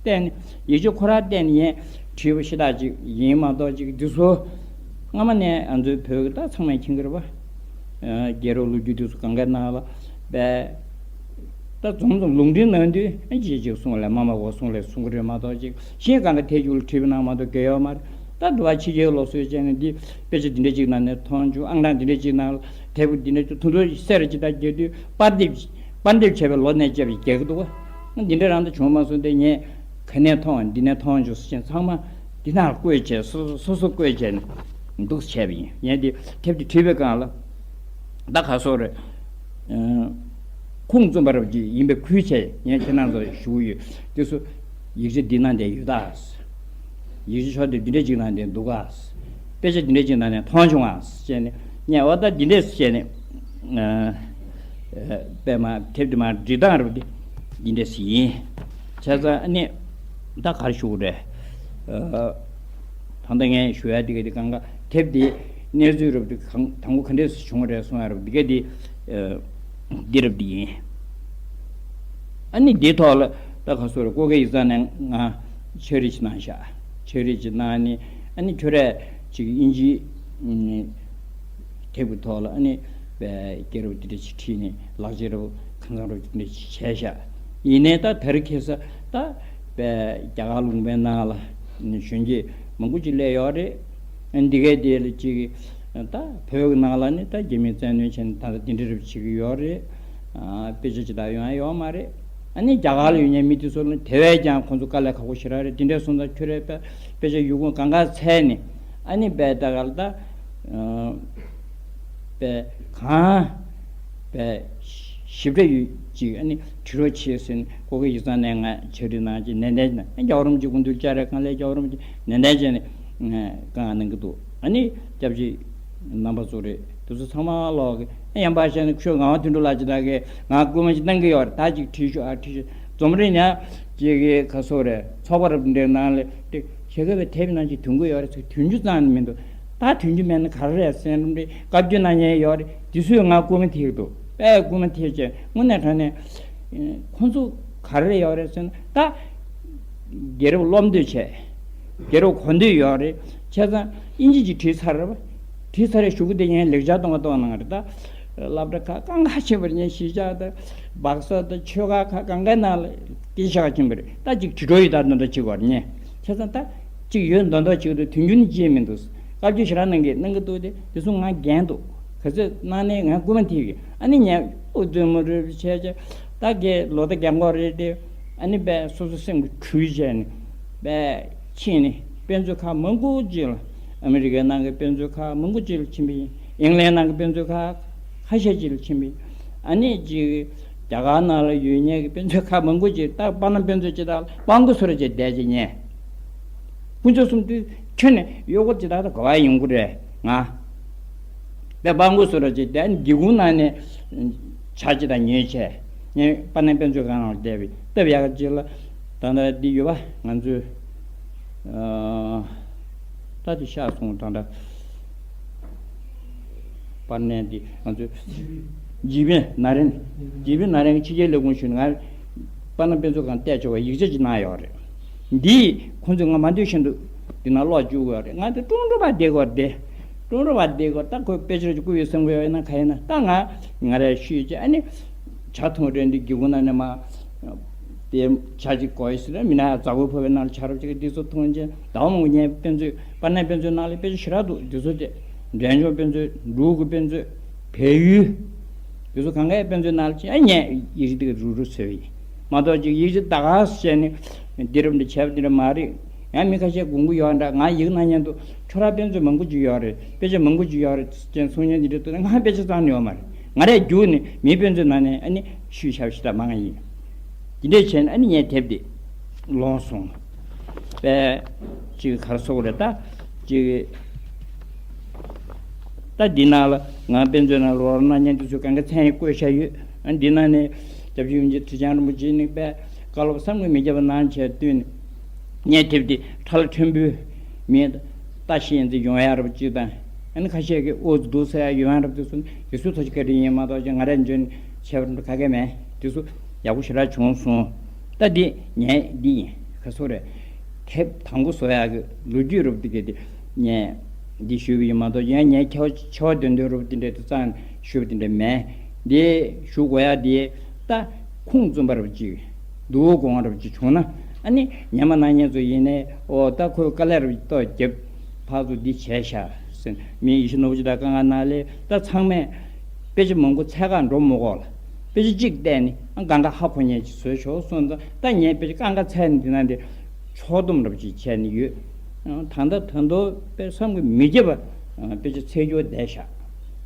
བལྟས་ནས་ཡིག་ཆ་ཁོ་རང་བལྟས་ནས་ངས་བྲིས་པ་ཤ་སྟག་ཅིག་ཡིན་མ་གཏོགས། ཅིག་འདི་ཚོ་སྔ་མ་ནས་ང་ཚོའི་བོད་ཀྱི་ད་ཚང་མས་མཁྱེན་གྱི་རེད་པ། རྒྱལ་རབས་ལོ་རྒྱུས་དེ་ཚོ་གང་གའི་ནང་ལ་པས། ད་འཛོམས་འཛོམས་ལུང་འདྲེན་གནང་དུས་ཅིག་ཅིག་གསུང་ལས་མ་མ་འོ་གསུང་ལས་གསུང་གི་རེད་མ་གཏོགས། ཅིག་གཞན་གང་ག་ཐད་ཀྱུ་ལ་བྲིས་པའི་ནང་མ་གཏོགས་གལ་ཡོད་མ་རེད། ད་འདི་བ་ཕྱི་རྒྱལ་ལོ་སོས་བྱས་ནས་འདི་དཔེ་ཆ་འདི་འདྲ་ཅིག་ནང་ནས་མཐོང་བྱུང་། ཨང་གྲངས་འདི་འདྲ་ཅིག་ནང་ལ་དེབ་འདི་འདྲ་ཅིག་ཐུང་ཐུང་ཅིག་གསེར་ཅིག་ད་རྒྱག་དུས་པར་འདེབས་པར་འདེབས་བྱས་པའི་ལོ་ནས་བཅད་པ་རྒྱག་གི་འདུག་བ། འདི་འདྲ་རང་ད་བྱུང་མ་སོང་སྟེ། ངས་ག་ནས་མཐོང་བ་འདི་ནས་མཐོང་བྱུང་ཟེར་བྱས་ཚང་མ་འདི་ནང་བཀོད་བྱས་སོ་སོ་སོ་སོ་བཀོད་བྱས་ནས་འདུག་བྱས་པ་ཡིན། ངས་འདི་དེབ་འདི་བྲིས་པའི་སྒང་ལ། ད་ག་སོགས་རེད། ཁུངས་བཙུན་པ་རབ་ཀྱིས་ཡིན་པའི་ཁུལ་བྱས་ངས་ཁྱེད་རང་ཚོར་ཞུ་གི་ཡོད། དེ་ཚོ་ཡིག་ཆ་འདི་ནང་བསྡད་ཡོད་ད། ཡིག་ཆ་ཤོག་དེབ་འདི་འདྲ་ཅིག་ནང་བསྡད་འདུག་ག། དཔེ་ཆ་འདི་འདྲ་ཅིག་ནང་ནས་མཐོང་བྱུང་ཨ་ཟེར་ནས། ངས་འོ་ད་འདི་འདྲས་ཟེར་ནས། པད་མ་དེབ་འདི་མ་འབྲི་སྟངས་རབ་འདི་འདི་འདྲས་ཡིན། བྱས་ཙང་ཨ་ནི་ད་ག་རེ་ཞུ་དགོས་རེད། ད་ལྟ་ངས་ཞུ་ཡ་དེ་ག་དེ་གང་ག་དེབ་དེ་གནས་ཚུལ་རབ་དེ་གང་དང་པོ་ག་འདྲས་སུ་བྱུང་བ་རེད་གསུང་ཡ་རབ་དེ་ག་དེ་འདི་རབ་དེ་ཡིན། ཨ་ནི་འདིའི་ཐོག་ལ་ད་ག་སོ་རེད། ཀོ་ཀེ་ཡིག་ཚང་ནས་ང་ཕྱག་བྲིས་ཅིག་གནང་ཤག་ཕྱག་བྲིས་ཅིག་གནང་ནི་ཨ་ནི་ཁྱོད་རས་ཅིག་དབྱིན་ཇི་དེབ་ཀྱི་ཐོག་ལ་ཨ་ནི་པའི་སྐད་རབ་དེ་འདྲ་ཅིག་བྲིས་ནས་ལག་འཁྱེར་རབ་གང་ཚང་རབ་དེ་འདྲ་ཅིག་བྱས་ཤག་ཡིན་ནའི་ད་དེ་རིང་ཁ་སང་ད་པའི་རྒྱ་གར་ལུང་པའི་ནང་ལ་གཞོན་སྐྱེས་མང་པོ་ཅིག་སླེབས་ཡོད་རེད། འདི་གའི་དེ་ལ་ཅིག་ད་བོད་ཀྱི་ནང་ལ་ནི་ད་རྒྱ་མིའི་བཙན་གནོན་བྱས་ནས་ད་ལྟ་འདི་འདྲ་རབ་བྱེད་ཀྱི་ཡོད་རེད། དཔེ་ཆ་ཅིག་ད་ཡོང་ཡ་ཡོད་མ་རེད། ཨ་ནི་རྒྱ་གར་ལ་ཡོད་མཁན་མི་དེ་ཚོ་ལ་དེ་བས་ཀྱང་ཁོང་ཚོ་དཀའ་ལས་ཁག་པོ་ཞེ་དྲག་རེད། དེ་འདྲ་སོང་ཙང་ཁྱོད་རས་དཔེ་དཔེ་ཆ་ཡོད་ཁུངས་གང་ག་འཚོལ་ནས་ཨ་ནི་པའི་ད་ག་ལ་ད་པའི་གང་པའི་ཞིབ་ཕྲ་ཡོད་ཅིག་ཨ་ནི་བྲིས་རོགས་བྱེད་ཟེར་ནས་ཀོ་ཀེ་ཡིག་ཚང་ནས་ང་ཕྱག་བྲིས་གནང་ཅིག་ནན་ཏན་གྱིས་ན་རྒྱལ་བ་རིན་པོ་ཆེ་སྐུ་མདུན་བཅར་རེད། གང་ལས་རྒྱལ་བ་རིན་པོ་ཆེ་ནན་ཏན་བྱས་ནས་བཀའ་གནང་གི་འདུག་ཨ་ནི་སྐྱབས་རྗེ་རྣམ་པ་ཚོ་རེད། དེ་ཚོ་ཚང་མ་ལོག་གི་ཡང་པ་བཤད་ན་ཁྱོད་ངག་དབང་དོན་གྲུབ་ལགས་ཅིག་ད་གས་ང་སྐུལ་མ་ཅིག་གནང་གི་ཡོད་རེད། ད་ཅིག་བྲིས་ཤོག་ཨ་བྲིས་ཤོག་རྫོང་རིང་ཡང་ཅིག་གི་ཁ་སོ་རེད། ཚོགས་པ་རབ་འབྲེལ་ནང་ལ་དེ་ཞེ་ག་བའི་དེབ་ནང་ཅིག་ཐོན་གི་ཡོད་རེད་ཟེར། ཐོན་རྒྱུ་ཙང་ནི་མི་འདུག་ད་ཐོན་རྒྱུ་མེད་ན་ག་རེ་རེད་ཟེར་ནས་བཀའ་བཀྱོན་གནང་མཁན་ཡོད་རེད། དེ་ཚོས་ང་སྐུལ་མ་ཐེབས་འདུག་དཔེ་སྐུལ་མ་ཐེབས་བྱས་དངོས་གནས་དྲང་གནས་ཁོང་ཚོ་ག་རེ་ཡོད་རེད་ཟེར་ན་ད་རྒྱལ་རབས་སློབ་འདོད་བྱས། རྒྱལ་རབས་གོ་འདོད་ཡོད་རེད། བྱས་ཙང་དབྱིན་ཇི་ཅིག་བྲིས་ཚར་རེད་པ། བྲིས་ཚར་རེད་གཞུག་གུ་དེ་ངས་ལེགས་སྦྱར་གཏོང་ག་གཏོང་གནང་རེད། ད་སློབ་གྲྭ་ཁག་གང་ག་ཆེ་བར་ངས་གཞིས་ཆགས་དང་སྦག་ས་དང་ཆོལ་ཁ་ཁག་གང་གའི་ནང་ལ་སྐད་ཆ་ག་ཕྱིན་པ་རེད། ད་ཅིག་བྲིས་འགྲོ་ཡི་ད་འདོན་འདྲ་བྱེད་དགོས་རེད་ངས། བྱས་ཙང་ད་ཅིག་ཡོད་འདོན་འདྲ་བྱེད་དུས་དོན་རྒྱུ་ནི་ཅི་ཡང་མི་འདུག་བཀའ་བཀྱོན་ཞེ་དྲག་གནང་གི་གནང་གི་འདུག་དེ་དེ་ཚོ་ང་འགན་འདུག་ག་ཚོད་གནང་ནས་ང་སྐུལ་མ་ཐེབས་ཀྱི་ཨ་ནི་ངས་ཨུ་ཚོས་མུ་རུ་བྱས་བྱས་ད་གས་ལོ་ད་རྒན་གོག་རེད་དེ། ཨ་ནི་པས་སོ་སོ་སེམས་ཀྱི་འཁྲུལ་བྱས་ནས་པས་ཕྱིན་ནས་དཔེ་མཛོད་ཁག་མང་པོ་ཅིག་ལ་ཨ་མི་རི་ཀའི་ནང་གི་དཔེ་མཛོད་ཁག་མང་པོ་ཅིག་ལ་ཕྱིན་པ་ཡིན། ཨིང་ལན་ནང་གི་དཔེ་མཛོད་ཁག་ཁ་ཤས་ཅིག་ལ་ཕྱིན་པ་ཡིན། ཨ་ནི་ཅིག་རྒྱ་གར་ནང་ལ་ཡོད་མཁན་གྱི་དཔེ་མཛོད་ཁག་མང་པོ་ཅིག་ད་པ་ན་དཔེ་མཛོད་ཅིག་དག་ལ་པང་གོ་སོ་ར་ཅིག་བསྡད་ཅིག་ཉན། དཀོན་མཆོག་གསུམ་དུས་ཁྱོན་ནས་གཡོག་སྐོར་ཅིག་དག་ད་གོ་བ་ཡོང་གི་རེད་ང་། པའི་པང་གོ་སོ་ར་ཅིག་བསྡད་སྒེའུ་ཁུང་ནང་ནས་ཇ་ཅིག་དང་ཉོས་བྱས་ངས་པ་ན་དཔེ་མཛོད་ཁང་ནང་ལ་བསྡད་པའི་སྟབས་ཡག་ཅིག་ལ་ད་ལྟ་འདི་ཡོད་པ་ང་ཚོའི། ད་དེ་ཤག་སོང་ད་ལྟ་པར་ནས་འདི་ང་ཚོས་ཇི་བན་ན་རེན་ཇི་བན་ན་རེན་གྱི་ཕྱི་རྒྱལ་ལས་ཁུངས་ཞུས་ནས་ང་པར་ན་དཔེ་མཛོད་ཁང་བལྟས་ཆོག་པའི་ཡིག་ཆ་ཅིག་གནང་ཡོད་རེད། འདི་ཁོང་ཚོས་ང་མ་འདོད་བཞིན་དུ་འདི་ནང་ཀློག་བཅུག་དགོས་རེད། ང་འདི་ཀྲུང་ཀྲུང་བ་བསྡད་དགོས་རེད། ཀྲུང་ཀྲུང་བ་བསྡད་དགོས་ད་ཁོས་དཔེ་ཆ་ཅིག་བསྐུར་ཡོད་བསམ་གི་ཡོད་ན་ག་ཡིན་ན་ད་ང་ང་རས་ཤུས་ཀྱི་ཨ་ནི་ཇ་འཐུང་རན་འདི་སྒེའུ་ཁུང་ནང་ནས་མ། དེ་ཇ་ཅིག་དགོས་ཡོད་ཟེར་ན་མི་ན་ཡ་ཛ་གོ་ཕོ་བའི་ནང་ལ་ཆ་རོགས་ཅིག་གིས་འདི་ཚོ་མཐོང་རྗེས་ཟླ་བ་མང་པོ་ངས་དཔེ་མཛོད་པར་ནས་དཔེ་མཛོད་ནང་ལ་དཔེ་ཆ་ཞེ་དྲག་འདུག་འདི་ཚོ་དེ་འབྲས་ལྗོངས་དཔེ་མཛོད་འབྲུག་གི་དཔེ་མཛོད་བལ་ཡུལ་འདི་ཚོ་གང་གའི་དཔེ་མཛོད་ནང་ལ་ཅིག་ཨ་ངས་ཡིག་ཆ་འདི་ག་རུག་རུག་བཟོས་ཡིན་མ་གཏོགས་ཅིག་ཡིག་ཆ་ད་ག་བྱས་ནས་འདི་རབས་འདི་བྱས་པ་འདི་འདྲ་མ་རེད། ཡང་མི་ཁ་ཤས་དགོངས་ཀྱི་ཡོད་འདྲ་ང་ཡིག་ནང་ཉན་དུ་ཁྱོད་རང་དཔེ་མཛོད་མང་པོ་ཅིག་ཡོད་རེད། དཔེ་ཆ་མང་པོ་ཅིག་ཡོད་རེད་ཅེས་གསུང་མཁན་འདི་འདྲ་འདུག་ན་ང་དཔེ་ཆ་བཙལ་ནས་ཡོད་མ་རེད། ང་རས་རྒྱུགས་ནས་མིའི་དཔེ་མཛོད་ནང་ནས་ཨ་ནི་ཤུལ་ཤབ་ཤི་ད་མང་ཡིན། དེ་འདྲས་བྱས་ནས་ཨ་ནི་ངས་དེབ་འདི་ལོངས་སོང་། པས་ཅིག་ག་རེ་ཟེར་དགོས་རེད་ད། ཅིག་ད་འདི་ནང་ལ་ང་དཔེ་མཛོད་ནང་ལོགས་ན་མཉམ་དུ་ཚུར་གང་ག་མཚན་ཡང་བཀོད་བཞག་ཡོད། ཨ་འདི་ནང་ནས་སྐྱབས་རྗེ་དབུ་མཛད་ཁྲི་བྱང་རིན་པོ་ཆེ་ནས་པས་བཀའ་སློབ་བསམ་གྱིས་མི་ཁྱབ་པ་གནང་བྱས་བསྟུན་ནས་ངས་དེབ་འདི་ཁྲ་ལ་ཕྲན་བུ་མིན་ལྟ་ཤེས་ཡིན་ཚེ་ཡོང་ཡག་རབ་ཅིག་དང་། ཨ་ནི་ཁ་ཤས་ཀྱིས་ཨོ་ཙི་འདུག་ཟེར་ཡ་ཡོང་ཡ་རབ་དེ་ཚོ་དེ་ཚོའི་ཐོག་ཆ་བཀའ་དྲིན་ཡིན་མ་གཏོགས་ཀྱང་ང་རས་འཇོན་བྱས་པ་རིམ་པ་ག་གེ་མེད། དེ་ཚོ་ཡག་པོ་ཞེ་དྲག་བྱུང་སོང་། ད་འདི་ངས་འདི་ཡིན་ག་སོ་རེད། དེབ་དང་པོ་བཟོ་ཡ་གི་ལོ་རྒྱུས་རབ་དེ་ག་དེ་ངས་འདི་ཞུས་པ་ཡིན་མ་གཏོགས་ཡང་ངས་ཁྱེད་ཆེ་བ་འདོན་འདོན་རབ་དེ་འདྲ་དེ་ཙང་ཞུས་པ་དེ་འདྲ་མེད། འདི་ཞུ་དགོས་ཡ་འདི་ད་ཁུངས་བཙུན་པ་རབ་ཅིག་འདུག་དགོངས་རབ་ཅིག་བྱུང་ན་ཨ་ནི་ཉན་པ་གནང་མཁན་ཚོ་ཡིན་ནའི་ཨོ་ད་ཁོས་དཀའ་ལས་རབ་ཏོག་རྒྱབ་ཕར་ཚུར་འདི་བྱས་ཤག་ཟེར་མི་ཡེ་ཤེས་ནོར་བུ་ཇི་ལྟར་དཀའ་ངལ་ནང་ལས་ད་ཚང་མས་དཔེ་ཆ་མང་པོ་འཚོལ་ག་འགྲོ་མི་དགོས་ལ་དཔེ་ཆ་གཅིག་བལྟས་ནས་ཨ་གང་ག་ཧ་གོ་མཁན་ཅིག་བཟོས་ཆོག་སོང་ཙང་ད་ངས་དཔེ་ཆ་གང་ག་འཚོལ་ནས་འདི་ན་འདི་ཕྱོགས་བསྡོམས་རབ་ཅིག་བྱས་ནས་ཡོད། ད་ལྟ་ད་དུང་དཔེ་བསམ་གྱིས་མི་ཁྱབ་པ་དཔེ་ཆ་འཚོལ་རྒྱུ་བསྡད་ཤག་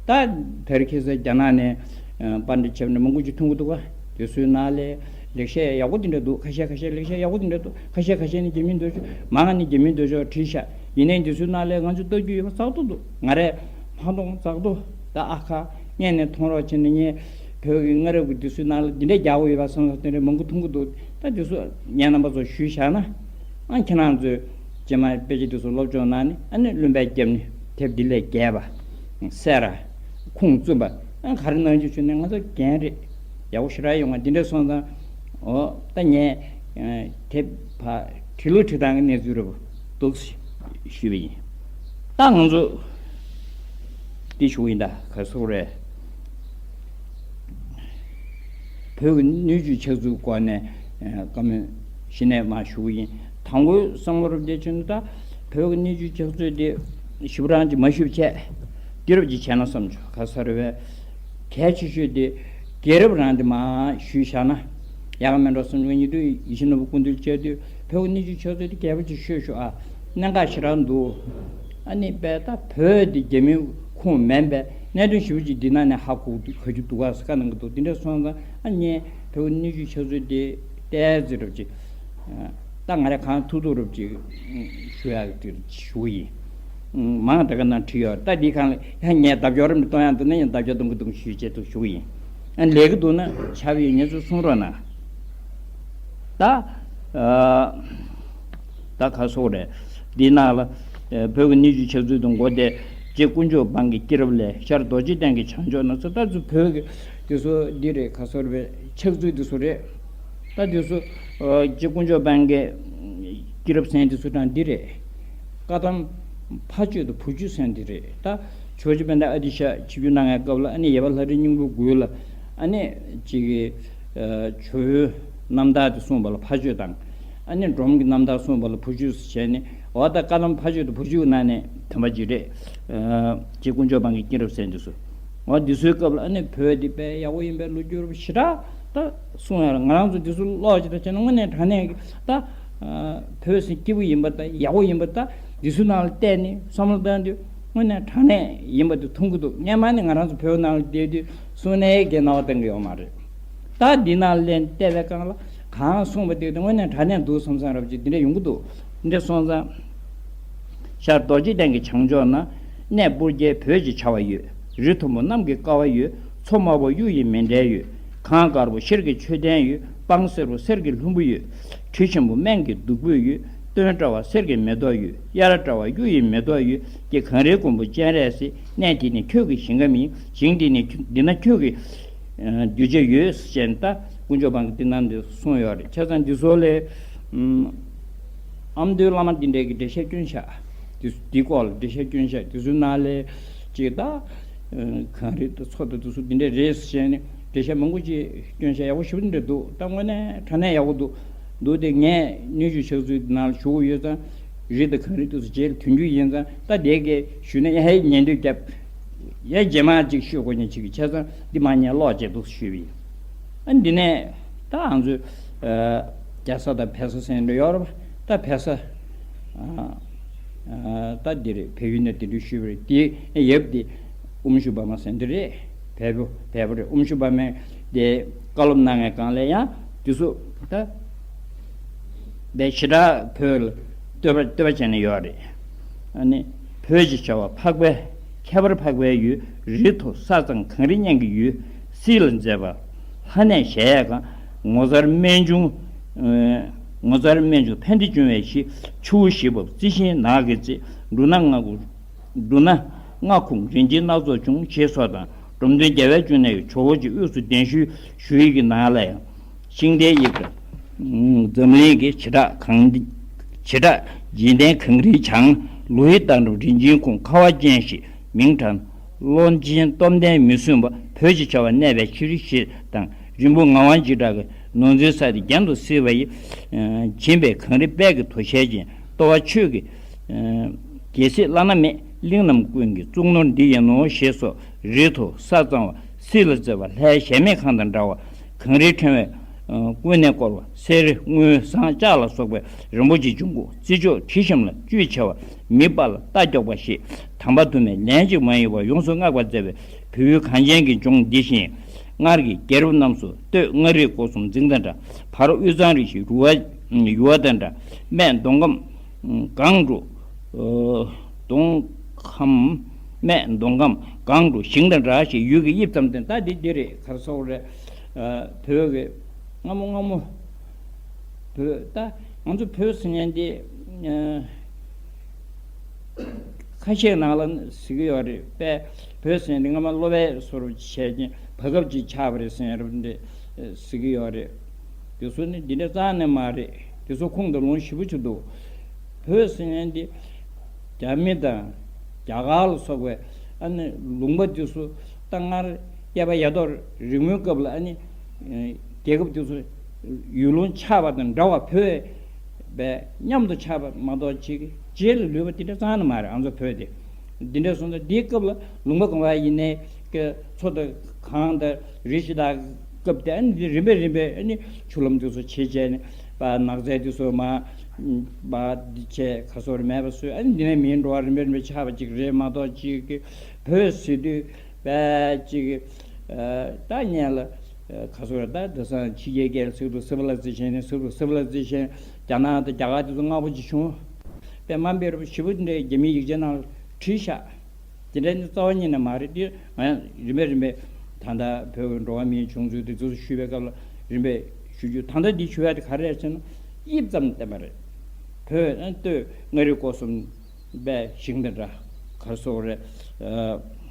ད་དེ་རིང་ཁ་སང་རྒྱ་ནག་ནས་པར་འདི་བྱས་ནས་མང་པོ་ཅིག་ཐོན་གྱི་འདུག་ག་དེ་ཚོའི་ནང་ལས་ལེགས་བཤད་ཡག་པོ་དེ་འདྲ་འདུག་ཁ་ཤས་ཁ་ཤས་ལེགས་བཤད་ཡག་པོ་དེ་འདྲ་འདུག་ཁ་ཤས་ཁ་ཤས་ནི་རྒྱ་མིའི་འདོད་ཕྱོགས་མང་ང་ནི་རྒྱ་མིའི་འདོད་ཕྱོགས་བྲིས་ཤག་ཡིན་ནའི་དེ་ཚོའི་ནང་ལས་ང་ཚོ་ལྟ་རྒྱུ་ཡོད་པ་ཙག་ཏོ་འདུག་ང་རས་མ་མཐོང་ཙག་ཏོ་ད་ཨ་ཁ་སྔས་ནས་མཐོང་རོགས་བྱས་ནས་ངས་བོད་ཀྱི་སྔ་རབས་ཀྱི་དེ་ཚོའི་ནང་ལ་འདི་འདྲས་རྒྱག་དགོས་ཡོད་པ་བསམ་བསམ་དེ་འདྲས་མང་པོ་མཐོང་གི་འདུག་ད་དེ་ཚོ་ངས་རྣམ་པ་ཚོ་ཞུས་བཞག་ན་ཨ་ཁྱེད་རང་ཚོས་ རྗེས་མ་དཔེ་ཆ་དེ་ཚོ་སློབ་སྦྱོང་གནང་ནས། ཨ་ནི་བླུན་པའི་རྒྱབ་ནས་དེབ་འདི་ལས་རྒྱས་པ། སེ་ར། ཁུངས་བཙུན་པ། ཨ་ག་རེ་གནང་རྒྱུ་བྱུང་ནས། ང་ཚོ་རྒན་རེད། ཡག་པོ་ཞེ་དྲག་ཡོང་བ་འདི་འདྲ་སོང་ཙང་། འོ་ད་ངས་དེབ་ཕར་བྲིས་ལུགས་བྲིས་སྟངས་ཀྱི་གནས་ཚུལ་རེ་བ་འདུག་ཞུས་པ་ཡིན། ད་ང་ཚོ་འདི་ཞུ་གི་ཡིན། ད་ག་སོག་རེད། བོད་ཀྱི་སྣོད་བཅུད་ཆགས་ཚུལ་སྐོར་ནས་བཀའ་མོལ་གཞི་ནས་མར་ཞུ་གི་ཡིན། དང་པོའི་བསམ་བློ་རུ་བསྡད་ཆོག་ན། ད་བོད་ཀྱི་སྣོད་བཅུད་ཆགས་ཚུལ་དེ་ཞིབ་རང་ཅིག་མ་ཞུས་བྱས། དུས་རབས་ཅིག་བྱས་ན་བསམ་བྱུང་། ག་ས་རེད་པས། གལ་ཆེ་ཤོས་དེ་རྒྱལ་རབས་རང་དེ་མར་ཞུས་བཞག་ན་ཡག་མེད་འགྲོ་བསམ་བྱུང་། ཉེ་དུས་ཡིད་བཞིན་ནོར་བུ་སྐུ་མདུན་བཅར་དུས་བོད་ཀྱི་སྣོད་བཅུད་ཆགས་ཚུལ་དེ་རྒྱས་པོ་ཅིག་ཤོད་ཤོག་ཨ། གནད་འགག་ཞེ་དྲག་འདུག་ཨ་ནི་པས་ད་བོད་དེ་རྒྱ་མིའི་ཁོངས་མིན་པས། གནད་དོན་ཞིབ་པོ་ཅིག་འདི་ནང་ནས་ཧ་གོ་གོ་རྒྱུ་འདུག་ག་ཟེར་བཀའ་གནང་གི་འདུག་དེ་འདྲ་སོང་ཙང་ཨ་ངས་བོད་ཀྱི་སྣོད་བཅུད་ཆགས་ཚུལ་དེ་ཏོག་ཙམ་རབ་ཅིག་ད་ང་རང་གང་ཐུབ་ཐུབ་རབ་ཅིག་ཞུ་ཡག་དེ་ཞུ་གི་ཡིན། མང་དེ་ག་ནང་བྲིས་ཡོད། ད་འདི་སྒང་ལ་ཡང་ངས་ལྡབ་འགྱུར་རབ་གཏོང་ཡག་འདུག་ན་ཡང་ལྡབ་འགྱུར་གཏོང་གི་འདུག་ཞུས་བྱས་འདུག་ཞུ་གི་ཡིན། ཨ་ལས་ཀྱི་འདུག་ན་ཆ་བའི་ངེད་ཚོ་གསུང་རོགས་གནང་། ད་ཨ་ད་ག་སོག་རེད། འདི་ནང་ལ་ཨ་བོད་ཀྱི་སྣོད་བཅུད་ཆགས་ཚུལ་དུ་མགོ་བདེ། རྗེ་དཀོན་མཆོག་འབངས་ཀྱི་སྐྱེས་རབས་ལས། ཤར་རྡོ་རྗེ་གདན་གྱི་བྱང་ཕྱོགས་ན་ཟེར། ད་ཚོ་བོད་ཀྱི་དེ་ཚོ་འདི་རེད། ག་སོག་རེད། ཆགས་ཚུལ་དེ་ཚོ་རེད། ད་དེ་ཚོ་ཨ་རྗེ་དཀོན་མཆོག་འབངས་ཀྱི་སྐྱེས་རབས་ཟེར་དེ་ཚོ་གྲངས་འདི་རེད། བཀའ་གདམས་ཕ་ཆོས་དང་བུ་ཆོས་ཟེར་འདི་རེད། ད་ཇོ་བོ་རྗེ་དཔལ་ལྡན་ཨ་ཏི་ཤ་ཆིབས་བསྒྱུར་གནང་བའི་སྐབས་ལ་ཨ་ནི་ཡེ་པ་ལྷ་རི་སྙིང་པོའི་མགུལ་ལ་ཨ་ནི་ཅིག་གི་ཨ་ཇོ་བོའི་རྣམ་ཐར་དེ་གསུངས་པ་ལ་ཕ་ཆོས་དང་། ཨ་ནི་འབྲོམ་གྱི་རྣམ་ཐར་གསུངས་པ་ལ་བུ་ཆོས་ཟེར་བྱས་ནས། འོ་ད་བཀའ་གདམས་ཕ་ཆོས་དང་བུ་ཆོས་ནང་ནས་དམ་པ་ཅིག་རེད། ཨ་རྗེ་དཀོན་མཆོག་འབངས་ཀྱི་སྐྱེས་རབས་ཟེར་འདི་ཚོ། འོ་འདི་ཚོའི་སྐབས་ལ་ཨ་ནི་བོད་འདི་དཔེ་ཡག་པོ་ཡིན་པའི་ལོ་རྒྱུས་རབ་ཞེ་དྲག་ད་གསུང་ཡ་ལ། ང་རང་ཚོ་འདི་ཚོ་ཀློག་ཅིག་ད་བྱས་ན་དངོས་གནས་དྲང་གནས་ཀྱི་ད་ཨ་བོད་ཟེར་སྐྱིད་པོ་ཡིན་པ་ད་ཡག་པོ་ཡིན་པ་ད་འདི་ཚོའི་ནང་ལ་བལྟས་ནས་བསམ་བློ་བཏང་དུས་དངོས་གནས་དྲང་གནས་ཡིན་པ་དེ་མཐོང་གི་འདུག་སྔན་མ་ནས་ང་རང་ཚོ་བོད་ནང་ལ་བསྡད་དུས་གསུང་ནས་གའི་སྣང་བ་བཏང་གི་ཡོད་མ་རེད། ད་འདི་ནང་ལན་བལྟས་པའི་སྒང་ལ་གང་གསུངས་པ་དེ་དངོས་གནས་དྲང་གནས་འདུག་བསམ་བསམ་རབ་ཅིག་འདི་འདྲ་ཡོང་གི་འདུག་འདི་འདྲ་སོང་ཙང་། ཤར་རྡོ་རྗེ་གདན་གྱི་བྱང་ཕྱོགས་ན། གནས་སྤུར་རྒྱལ་བོད་ཅེས་བྱ་བ་ཡོད། རི་མཐོན་པོ་གནམ་གྱི་ཀ་བ་ཡོད། མཚོ་དམར་པོ་གཡུ་ཡི་མཎྜལ་ཡོད། གངས་དཀར་པོ་ཤེལ་གྱི་མཆོད་རྟེན་ཡོད། སྤང་སེར་པོ་གསེར་གྱི་ལྷུན་པོ་ཡོད། གྲི་ཆེན་པོ་སྨན་གྱི་བདུག་སྤོས་ཡོད། སྟོན་བཀྲ་བ་གསེར་གྱི་མེ་ཏོག་ཡོད། དབྱར་བཀྲ་བ་གཡུ་ཡི་མེ་ཏོག་ཡོད། ཀྱེ་གངས་རིའི་མགོན་པོ་སྤྱན་རས་གཟིགས། གནས་འདི་ནི་ཁྱོད་ཀྱི་ཞིང་ཁམས་ཡིན། ཞིང་འདི་ནི་འདི་ན་ཁྱོད་ཀྱི་གདུལ་བྱ་ཡོད་ཟེར་བྱས་ནས། ད་དཀོན་མཆོག་འབངས་ཀྱིས་འདི་ནང་འདི་གསུངས་ཡོད་རེད། བྱས་ཙང་འདི་ཚོ་ལས་ཨམ་མདོའི་བླ་མ་འདི་འདྲས་ཀྱི་འགྲེལ་བཤད་སྐྱོན་ཤག་འདི་འདི་སྐོར་ལ་འགྲེལ་བཤད་སྐྱོན་ཤག་འདི་ཚོའི་ནང་ལས་ཅིག་ད་གངས་རི་དང་མཚོ་དང་འདི་ཚོ་འདི་འདྲས་རེད་ཟེར་བྱས་ནས་འགྲེལ་བཤད་མང་པོ་ཅིག་སྐྱོན་ཤག་ཡག་པོ་ཞེ་པོ་འདི་འདྲས་འདུག་ད་དངོས་གནས་དྲང་གནས་ཡག་པོ་འདུག་འདུག་སྟེ། ངས་སྣོད་བཅུད་ཆགས་ཚུལ་འདི་ནང་ལ་ཞུགས་ཡོད་ཙང་། རི་དང་གངས་རི་དེ་ཚོ་རྗེས་ལ་ཐོན་རྒྱུ་ཡིན་ཙང་། ད་དེ་གའི་ཞུས་ན་ཡ་ཧའི་ཉན་འདོད་རྒྱབ། ཡ་རྗེས་མ་ཅིག་ཤོད་དགོས་ཉེན་ཅིག་གི་ཆ་ཚང་འདི་མ་ཉན་ཀློག་བྱེད་འདུག་ཞུས་པ་ཡིན། ཨ་འདི་ནས་ད་ང་ཚོས་ཨ་རྒྱ་ས་དང་བལ་ས་ཟེར་འདྲ་ཡོད་རེད་པ། ད་བལ་ས་ཨ་ཨ་ད་འདི་རེད། བལ་ཡུལ་ནས་དེ་འདྲ་ཞུས་པ་རེད། དེ་ཡབ་དེ་ཨུམ་ཤུ་བ་མ་ཟེར་འདི་རེད། བལ་པོ་བལ་པོ་རེད། ཨུམ་ཤུ་བ་མས་དེ་བཀའ་སློབ་གནང་བའི་སྒང་ལ་ཡང་དེ་ཚོ་ད་དཔེ་ཞེ་དྲག་བོད་ལ་བསྟོད་པ་བསྟོད་པ་བྱས་ནས་ཡོད་རེད། ཨ་ནི་བོད་ཅེས་བྱ་བ་འཕགས་པའི་ཁྱད་པར་འཕགས་པའི་ཡུལ། རི་མཐོ་ས་གཙང་གངས་རི་གཉན་གྱི་ཡུལ། སྲིད་ལ་མཛེས་པ་ལྷ་གནས་གཞལ་ཡས་ཁང་། ངོ་མཚར་རྨད་བྱུང་། ངོ་མཚར་རྨད་བྱུང་ཕན་བདེ་འབྱུང་བའི་གཞི། ཆུ་བོ་བཞི་འབབ་རྩི་ཤིང་ནགས་ཀྱི་རྩེ། འབྲུ་སྣ་ལྔ་འབབ། འབྲུ་སྣ་ལྔ་ཁུག་རིན་ཆེན་སྣ་ཚོགས་འབྱུང་ཞེས་སོགས་དང་། འབྲོམ་སྟོན་རྒྱལ་བའི་འབྱུང་གནས་ཀྱི་ཇོ་བོ་རྗེ་དབུས་སུ་གདན་ཞུ་ཞུ་ཡི་གི་ནང་ལ་ཡང་། ཤིང་རྟའི་དབྱིབས་དང་། འཛམ་གླིང་གི་བྱེ་བྲག་གངས། བྱེ་བྲག་འཇིག་རྟེན་གངས་རིའི་བྱང་། ལོ་ཡི་རྟ་འགྲམ་རིན་ཆེན་ཁུང་། ཁ་བ་ཅན་ཞེས་མིང་གྲགས། ཀློང་ཆེན་སྟོབས་ལྡན་མི་སྲུན་པ། བོད་ཅེས་བྱ་བ་གནས་པའི་ཕྱིར་ཞེས་དང་། རིན་སྤུངས་ངག་དབང་འཇིགས་བྲལ་གྱི། ནོར་འཛིན་ས་དེ་རྒྱན་དུ་བསིལ་བ་ཡི། བྱིན་པའི་གངས་རི་དཔལ་གྱི་དོ་ཤལ་ཅན། ལྟོ་བ་ཆོས་ཀྱི་རྒྱལ་སྲིད་བླ་ན་མེད། གླིང་རྣམས་ཀུན་གྱི་གཙུག་ནོར་འདི་ཡིན་ནོ་ཞེས་སོགས། རི་མཐོ་ས་གཙང་བ། སྲིད་ལ་བརྩེ་བ། ལྷའི་གཞལ་མེད་ཁང་དང་འདྲ་བ། གངས་རིའི་ཕྲེང་བས་ཀུན་ནས་བསྐོར་བ། གསེར་དངུལ་ཟངས་ལྕགས་ལ་སོགས་པའི་རིན་པོ་ཆེ་འབྱུང་ཁུངས། རྩི་མཆོག་དྲི་ཞིམ་ལ་བཅུད་ཆེ་བ། མི་དཔའ་ལ་རྟ་མགྱོགས་པ་ཞེས། དམ་པ་དུ་མས་ལན་གཅིག་མ་ཡིན་པར་ཡོངས་སུ་བསྔགས་པར་མཛད་པའི་བོད་ཡུལ་གངས་ཅན་གྱི་ལྗོངས་འདི་བཞིན། སྔར་གྱི་རྒྱལ་རབས་རྣམས་སུ་སྟོད་མངའ་རིས་སྐོར་གསུམ་རྫིང་དང་འདྲ། བར་དབུས་གཙང་རི་བཞི་རུ་བ་ཡུ་བ་དང་འདྲ། སྨད་མདོ་ཁམས་སྒང་དྲུག་མདོ་ཁམས། སྨད་མདོ་ཁམས་སྒང་དྲུག་ཞིང་དང་འདྲ་ཞེས་ཡུལ་གྱི་དབྱིབས་ཙམ་སྟོན། ད་འདི་འདི་རེད། ག་རེ་ཟེར་དགོས་རེད། བོད་ཀྱི་སྔ་མོ་སྔ་མོ་བོད། ད་ང་ཚོ་བོད་ཟེར་མཁན་འདི། ཁ་ཤས་ནང་ལ་ཟེར་གྱི་ཡོད་རེད། དཔེ་བོད་ཟེར་འདི་སྔ་མ་སློབ་དཔེ་སོར་བྱས་ཀྱིན་བར་སྐབས་ཅིག་ཆགས་པ་རེད་ཟེར་རབས་འདི་ཟེར་གྱི་ཡོད་རེད། དེ་ཚོ་ནི་འདི་འདྲ་རྩ་ནས་མ་རེད། དེ་ཚོ་ཁུངས་དང་ལུང་ཞེ་པོ་ཅིག་འདུག་བོད་ཟེར་མཁན་འདི་རྒྱ་མི་དང་རྒྱ་གར་ལ་སོགས་པའི་ཨ་ནི་ལུང་པ་དེ་ཚོ་ད་སྔར་སྐྱེས་པ་ཡ་ཐོག་རིང་མོའི་སྐབས་ལ་ཨ་ནི་རྒྱལ་ཁབ་དེ་ཚོ་ཡུལ་ལུང་ཆགས་པ་དང་འདྲ་བ་བོད་པའི་མཉམ་དུ་ཆགས་པ་མ་གཏོགས་ཅིག་རྗེས་ལ་ལུས་པ་དེ་འདྲ་རྩ་ནས་མ་རེད། ཨ་ཚོ་བོད་དེ། འདི་འདྲ་སོང་ཙང་འདིའི་སྐབས་ལ་ལུང་པ་གང་བ་ཡིན་ནའི་ཀྱི་མཚོ་དང་གངས་དང་རི་ཞིག་དང་སྐབས་དེ་ཨ་ནི་འདི་རིམ་པས་རིམ་པས་ཨ་ནི་ཆུ་ལམ་དེ་ཚོ་བྱེད་བྱས་ནས་པ་ནགས་ཚལ་དེ་ཚོ་མ་པ་འདི་བྱས་ག་སོར་མེད་པ་བཟོས། ཨ་ནི་འདི་ནས་མིའི་འགྲོ་བ་རིམ་པས་རིམ་པས་ཆགས་པ་ཅིག་རེད་མ་གཏོགས་ཅིག་གི་བོད་ཟེར་དུས་པ་ཅིག་ད་ཉན་ལ་ག་སོར་ད་དེང་སང་ཕྱི་རྒྱལ་སྐད་ལ་ཟེར་དུས་སི་བི་ལའི་ཛེ་ཤན་ནས་ཟེར་དུས་སི་བི་ལའི་ཛེ་ཤན་རྒྱ་ནག་དང་རྒྱ་གར་དེ་ཚོ་སྔ་པོ་ཅིག་བྱུང་། པས་དམའ་འབེབས་ཞེ་པོ་འདྲ་རྒྱ་མིའི་ཡིག་ཆའི་ནང་ལ་བྲིས་ཤག་དེ་འདྲ་ནི་རྩ་བ་ཉིད་ནས་མ་རེད། དེ་ང་ཡང་རིམ་པས་རིམ་པས་ད་ལྟ་བོད་ཀྱི་འགྲོ་བ་མིའི་བྱུང་ཚུལ་དེ་ཚོ་ཞུས་པའི་སྐབས་ལ་རིམ་པས་ཞུ་རྒྱུ། ད་ལྟ་འདི་ཞུ་ཡ་དེ་ག་རེ་རེད་ཟེར་ན་དབྱིབས་ཙམ་བསྟན་པ་རེད། བོད་ཨ་སྟོད་མངའ་རིས་སྐོར་གསུམ་པའི་ཞིང་དེ་འདྲ་ག་རེ་ཟེར་དགོས་རེད། ཨ་